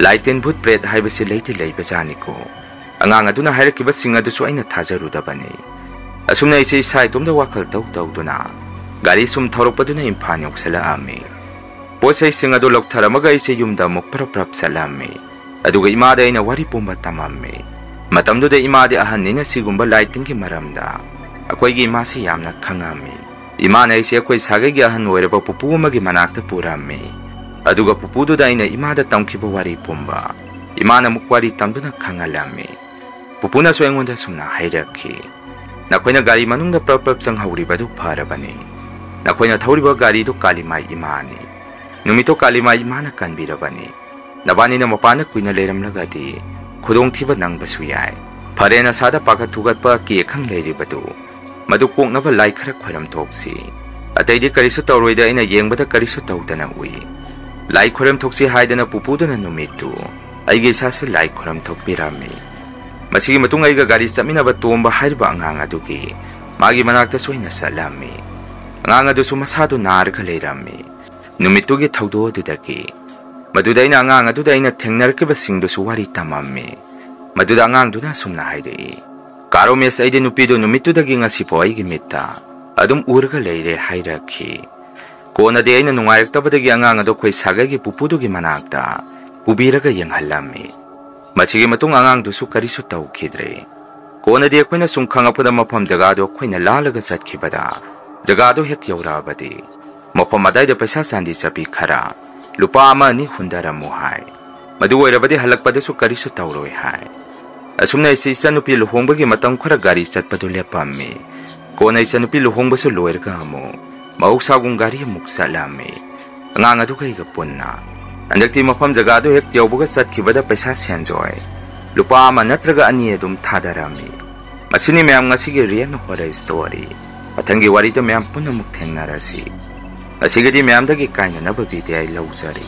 ꯂꯥꯏ ꯇꯤꯟ ꯚꯨꯠ ꯄ꯭ꯔꯦꯠ ꯍꯥꯏꯕꯁꯤ ꯂꯩꯗꯤ ꯂꯩꯕꯖꯥꯠꯅꯤꯀꯣ꯫ ꯑꯉꯥꯡ ꯑꯗꯨꯅ ꯍꯥꯏꯔꯛꯈꯤꯕꯁꯤꯡ ꯑꯗꯨꯁꯨ ꯑꯩꯅ ꯊꯥꯖꯔꯨꯗꯕꯅꯤ"꯫ ꯑꯁꯨꯝꯅ ꯑꯩꯁꯦ ꯏꯁꯥ ꯏꯇꯣꯝꯇ ꯋꯥꯈꯜ ꯇꯧ ꯇꯧꯗꯨꯅ ꯒꯥꯔꯤ ꯁꯨꯝ ꯊꯧꯔꯛꯄꯗꯨꯅ ꯏꯝꯐꯥꯜ ꯌꯧꯁꯤꯜꯂꯛꯑꯝꯃꯤ꯫ ꯄꯣꯠ ꯆꯩꯁꯤꯡ ꯑꯗꯨ ꯂꯧꯊꯔꯝꯃꯒ ꯑꯩꯁꯦ ꯌꯨꯝꯗ ꯑꯃꯨꯛ ꯄꯔꯞ ꯄꯔꯞ ꯆꯠꯂꯝꯃꯤ꯫ ꯑꯗꯨꯒ ꯏꯃꯥꯗ ꯑꯩꯅ ꯋꯥꯔꯤ ꯄꯨꯝꯕ ꯇꯝꯃꯝꯃꯤ꯫ ꯃꯇꯝꯗꯨꯗ ꯏꯃꯥꯗꯤ ꯑꯍꯟꯅꯤꯅ ꯁꯤꯒꯨꯝꯕ ꯂꯥꯏ ꯇꯤꯟꯒꯤ ꯃꯔꯝꯗ ꯑꯩꯈꯣꯏꯒꯤ ꯏꯃꯥꯁꯤ ꯌꯥꯝꯅ ꯈꯪꯉꯝꯃꯤ꯫ ꯏꯃꯥꯅ ꯑꯩꯁꯦ ꯑꯩꯈꯣꯏ ꯁꯥꯒꯩꯒꯤ ꯑꯍꯟ ꯑꯣꯏꯔꯕ ꯄꯨꯄꯨ ꯑꯃꯒꯤ ꯃꯅꯥꯛꯇ ꯄꯨꯔꯝꯃꯤ꯫ ꯑꯗꯨꯒ ꯄꯨꯄꯨꯗꯨꯗ ꯑꯩꯅ ꯏꯃꯥꯗ ꯇꯝꯈꯤꯕ ꯋꯥꯔꯤ ꯄꯨꯝꯕ ꯏꯃꯥꯅ ꯑꯃꯨꯛ ꯋꯥꯔꯤ ꯇꯝꯗꯨꯅ ꯈꯪꯍꯜꯂꯝꯃꯤ꯫ ꯄꯨꯄꯨꯅꯁꯨ ꯑꯩꯉꯣꯟꯗ ꯁꯨꯝꯅ ꯍꯥꯏꯔꯛꯈꯤ, "ꯅꯈꯣꯏꯅ ꯒꯥꯔꯤ ꯃꯅꯨꯡꯗ ꯄ꯭ꯔꯞ ꯄ꯭ꯔꯞ ꯆꯪꯍꯧꯔꯤꯕꯗꯨ ꯐꯔꯕꯅꯤ꯫ ꯅꯈꯣꯏꯅ ꯊꯧꯔꯤꯕ ꯒꯥꯔꯤꯗꯨ ꯀꯥꯂꯤꯃꯥꯏ ꯏꯃꯥꯅꯤ꯫ ꯅꯨꯃꯤꯠꯇꯣ ꯀꯥꯂꯤꯃꯥꯏ ꯏꯃꯥꯅ ꯀꯟꯕꯤꯔꯕꯅꯤ꯫ ꯅꯕꯥꯅꯤꯅ ꯃꯄꯥꯟꯗ ꯀꯨꯏꯅ ꯂꯩꯔꯝꯂꯒꯗꯤ ꯈꯨꯗꯣꯡꯊꯤꯕ ꯅꯪꯕꯁꯨ ꯌꯥꯏ꯫ ꯐꯔꯦ, ꯅꯁꯥꯗ ꯄꯥꯈꯠ ꯊꯨꯒꯠꯄ ꯀꯤ ꯑꯈꯪ ꯂꯩꯔꯤꯕꯗꯨ, ꯃꯗꯨ ꯀꯣꯛꯅꯕ ꯂꯥꯏ ꯈꯔ ꯈꯣꯏꯔꯝ ꯊꯣꯛꯁꯤ꯫ ꯑꯇꯩꯗꯤ ꯀꯔꯤꯁꯨ ꯇꯧꯔꯣꯏꯗ, ꯑꯩꯅ ꯌꯦꯡꯕꯗ ꯀꯔꯤꯁꯨ ꯇꯧꯗꯅ ꯎꯏ꯫ ꯂꯥꯏ ꯈꯣꯏꯔꯝ ꯊꯣꯛꯁꯤ" ꯍꯥꯏꯗꯅ ꯄꯨꯄꯨꯗꯨꯅ ꯅꯨꯃꯤꯠꯇꯨ ꯑꯩꯒꯤ ꯏꯁꯥꯁꯦ ꯂꯥꯏ ꯈꯣꯏꯔꯝ ꯊꯣꯛꯄꯤꯔꯝꯃꯤ꯫ ꯃꯁꯤꯒꯤ ꯃꯇꯨꯡ ꯑꯩꯒ ꯒꯥꯔꯤ ꯆꯠꯃꯤꯟꯅꯕ ꯇꯣꯝꯕ ꯍꯥꯏꯔꯤꯕ ꯑꯉꯥꯡ ꯑꯗꯨꯒꯤ ꯃꯥꯒꯤ ꯃꯅꯥꯛꯇꯁꯨ ꯑꯩꯅ ꯆꯠꯂꯝꯃꯤ꯫ ꯑꯉꯥꯡ ꯑꯗꯨꯁꯨ ꯃꯁꯥꯗꯨ ꯅꯥꯔꯒ ꯂꯩꯔꯝꯃꯤ꯫ ꯅꯨꯃꯤꯠꯇꯨꯒꯤ ꯊꯧꯗꯣꯛ ꯑꯗꯨꯗꯒꯤ ꯃꯗꯨꯗ ꯑꯩꯅ ꯑꯉꯥꯡ ꯑꯗꯨꯗ ꯑꯩꯅ ꯊꯦꯡꯅꯔꯛꯈꯤꯕꯁꯤꯡꯗꯨꯁꯨ ꯋꯥꯔꯤ ꯇꯝꯃꯝꯃꯤ꯫ ꯃꯗꯨꯗ ꯑꯉꯥꯡꯗꯨꯅ ꯑꯁꯨꯝꯅ ꯍꯥꯏꯔꯛꯏ, "ꯀꯥ ꯔꯣꯃꯦꯁ, ꯑꯩꯗꯤ ꯅꯨꯄꯤꯗꯨ ꯅꯨꯃꯤꯠꯇꯨꯗꯒꯤ ꯉꯁꯤꯐꯥꯎ ꯑꯩꯒꯤ ꯃꯤꯠꯇ ꯑꯗꯨꯝ ꯎꯔꯒ ꯂꯩꯔꯦ" ꯍꯥꯏꯔꯛꯈꯤ꯫ ꯀꯣꯟꯅꯗꯤ ꯑꯩꯅ ꯅꯨꯡꯉꯥꯏꯔꯛꯇꯕꯗꯒꯤ ꯑꯉꯥꯡ ꯑꯗꯨ ꯑꯩꯈꯣꯏ ꯁꯥꯒꯩꯒꯤ ꯄꯨꯄꯨꯗꯨꯒꯤ ꯃꯅꯥꯛꯇ ꯄꯨꯕꯤꯔꯒ ꯌꯦꯡꯍꯜꯂꯝꯃꯤ꯫ ꯃꯁꯤꯒꯤ ꯃꯇꯨꯡ ꯑꯉꯥꯡꯗꯨꯁꯨ ꯀꯔꯤꯁꯨ ꯇꯧꯈꯤꯗ꯭ꯔꯦ꯫ ꯀꯣꯟꯅꯗꯤ ꯑꯩꯈꯣꯏꯅ ꯁꯨꯝ ꯈꯪꯉꯛꯄꯗ ꯃꯐꯝ ꯖꯒꯥꯗꯨ ꯑꯩꯈꯣꯏꯅ ꯂꯥꯜꯂꯒ ꯆꯠꯈꯤꯕꯗ ꯖꯒꯥꯗꯨ ꯍꯦꯛ ꯌꯧꯔꯛꯑꯕꯗꯤ ꯃꯐꯝ ꯑꯗꯥꯏꯗ ꯄꯩꯁꯥ ꯆꯥꯟꯗꯤ ꯆꯠꯄꯤ ꯈꯔ, ꯂꯨꯄꯥ ꯑꯃ ꯑꯅꯤ ꯍꯨꯟꯗꯔꯝꯃꯨ ꯍꯥꯏ꯫ ꯃꯗꯨ ꯑꯣꯏꯔꯕꯗꯤ ꯍꯜꯂꯛꯄꯗꯁꯨ ꯀꯔꯤꯁꯨ ꯇꯧꯔꯣꯏ ꯍꯥꯏ꯫ ꯑꯁꯨꯝꯅ ꯑꯩꯁꯤ ꯏꯆꯟꯅꯨꯄꯤ ꯂꯨꯍꯣꯡꯕꯒꯤ ꯃꯇꯝ ꯈꯔ ꯒꯥꯔꯤ ꯆꯠꯄꯗꯨ ꯂꯦꯞꯄꯝꯃꯤ꯫ ꯀꯣꯟꯅ ꯏꯆꯟꯅꯨꯄꯤ ꯂꯨꯍꯣꯡꯕꯁꯨ ꯂꯣꯏꯔꯒ ꯑꯃꯨꯛ ꯃꯍꯧꯁꯥꯒꯨꯝ ꯒꯥꯔꯤ ꯑꯃꯨꯛ ꯆꯠꯂꯝꯃꯤ, ꯑꯉꯥꯡ ꯑꯗꯨꯒ ꯑꯩꯒ ꯄꯨꯟꯅ꯫ ꯍꯟꯗꯛꯇꯤ ꯃꯐꯝ ꯖꯒꯥꯗꯨ ꯍꯦꯛ ꯌꯧꯕꯒ ꯆꯠꯈꯤꯕꯗ ꯄꯩꯁꯥ ꯁꯦꯟꯖꯣꯏ ꯂꯨꯄꯥ ꯑꯃ ꯅꯠꯇ꯭ꯔꯒ ꯑꯅꯤ ꯑꯗꯨꯝ ꯊꯥꯗꯔꯝꯃꯤ꯫ ꯃꯁꯤꯅꯤ ꯃꯌꯥꯝ ꯉꯁꯤꯒꯤ real horror story꯫ ꯃꯊꯪꯒꯤ ꯋꯥꯔꯤꯗ ꯃꯌꯥꯝ ꯄꯨꯟꯅ ꯑꯃꯨꯛ ꯊꯦꯡꯅꯔꯁꯤ꯫ ꯉꯁꯤꯒꯤꯗꯤ ꯃꯌꯥꯝꯗꯒꯤ ꯀꯥꯏꯅꯅꯕ ꯕꯤꯗꯥꯏ ꯂꯧꯖꯔꯤ꯫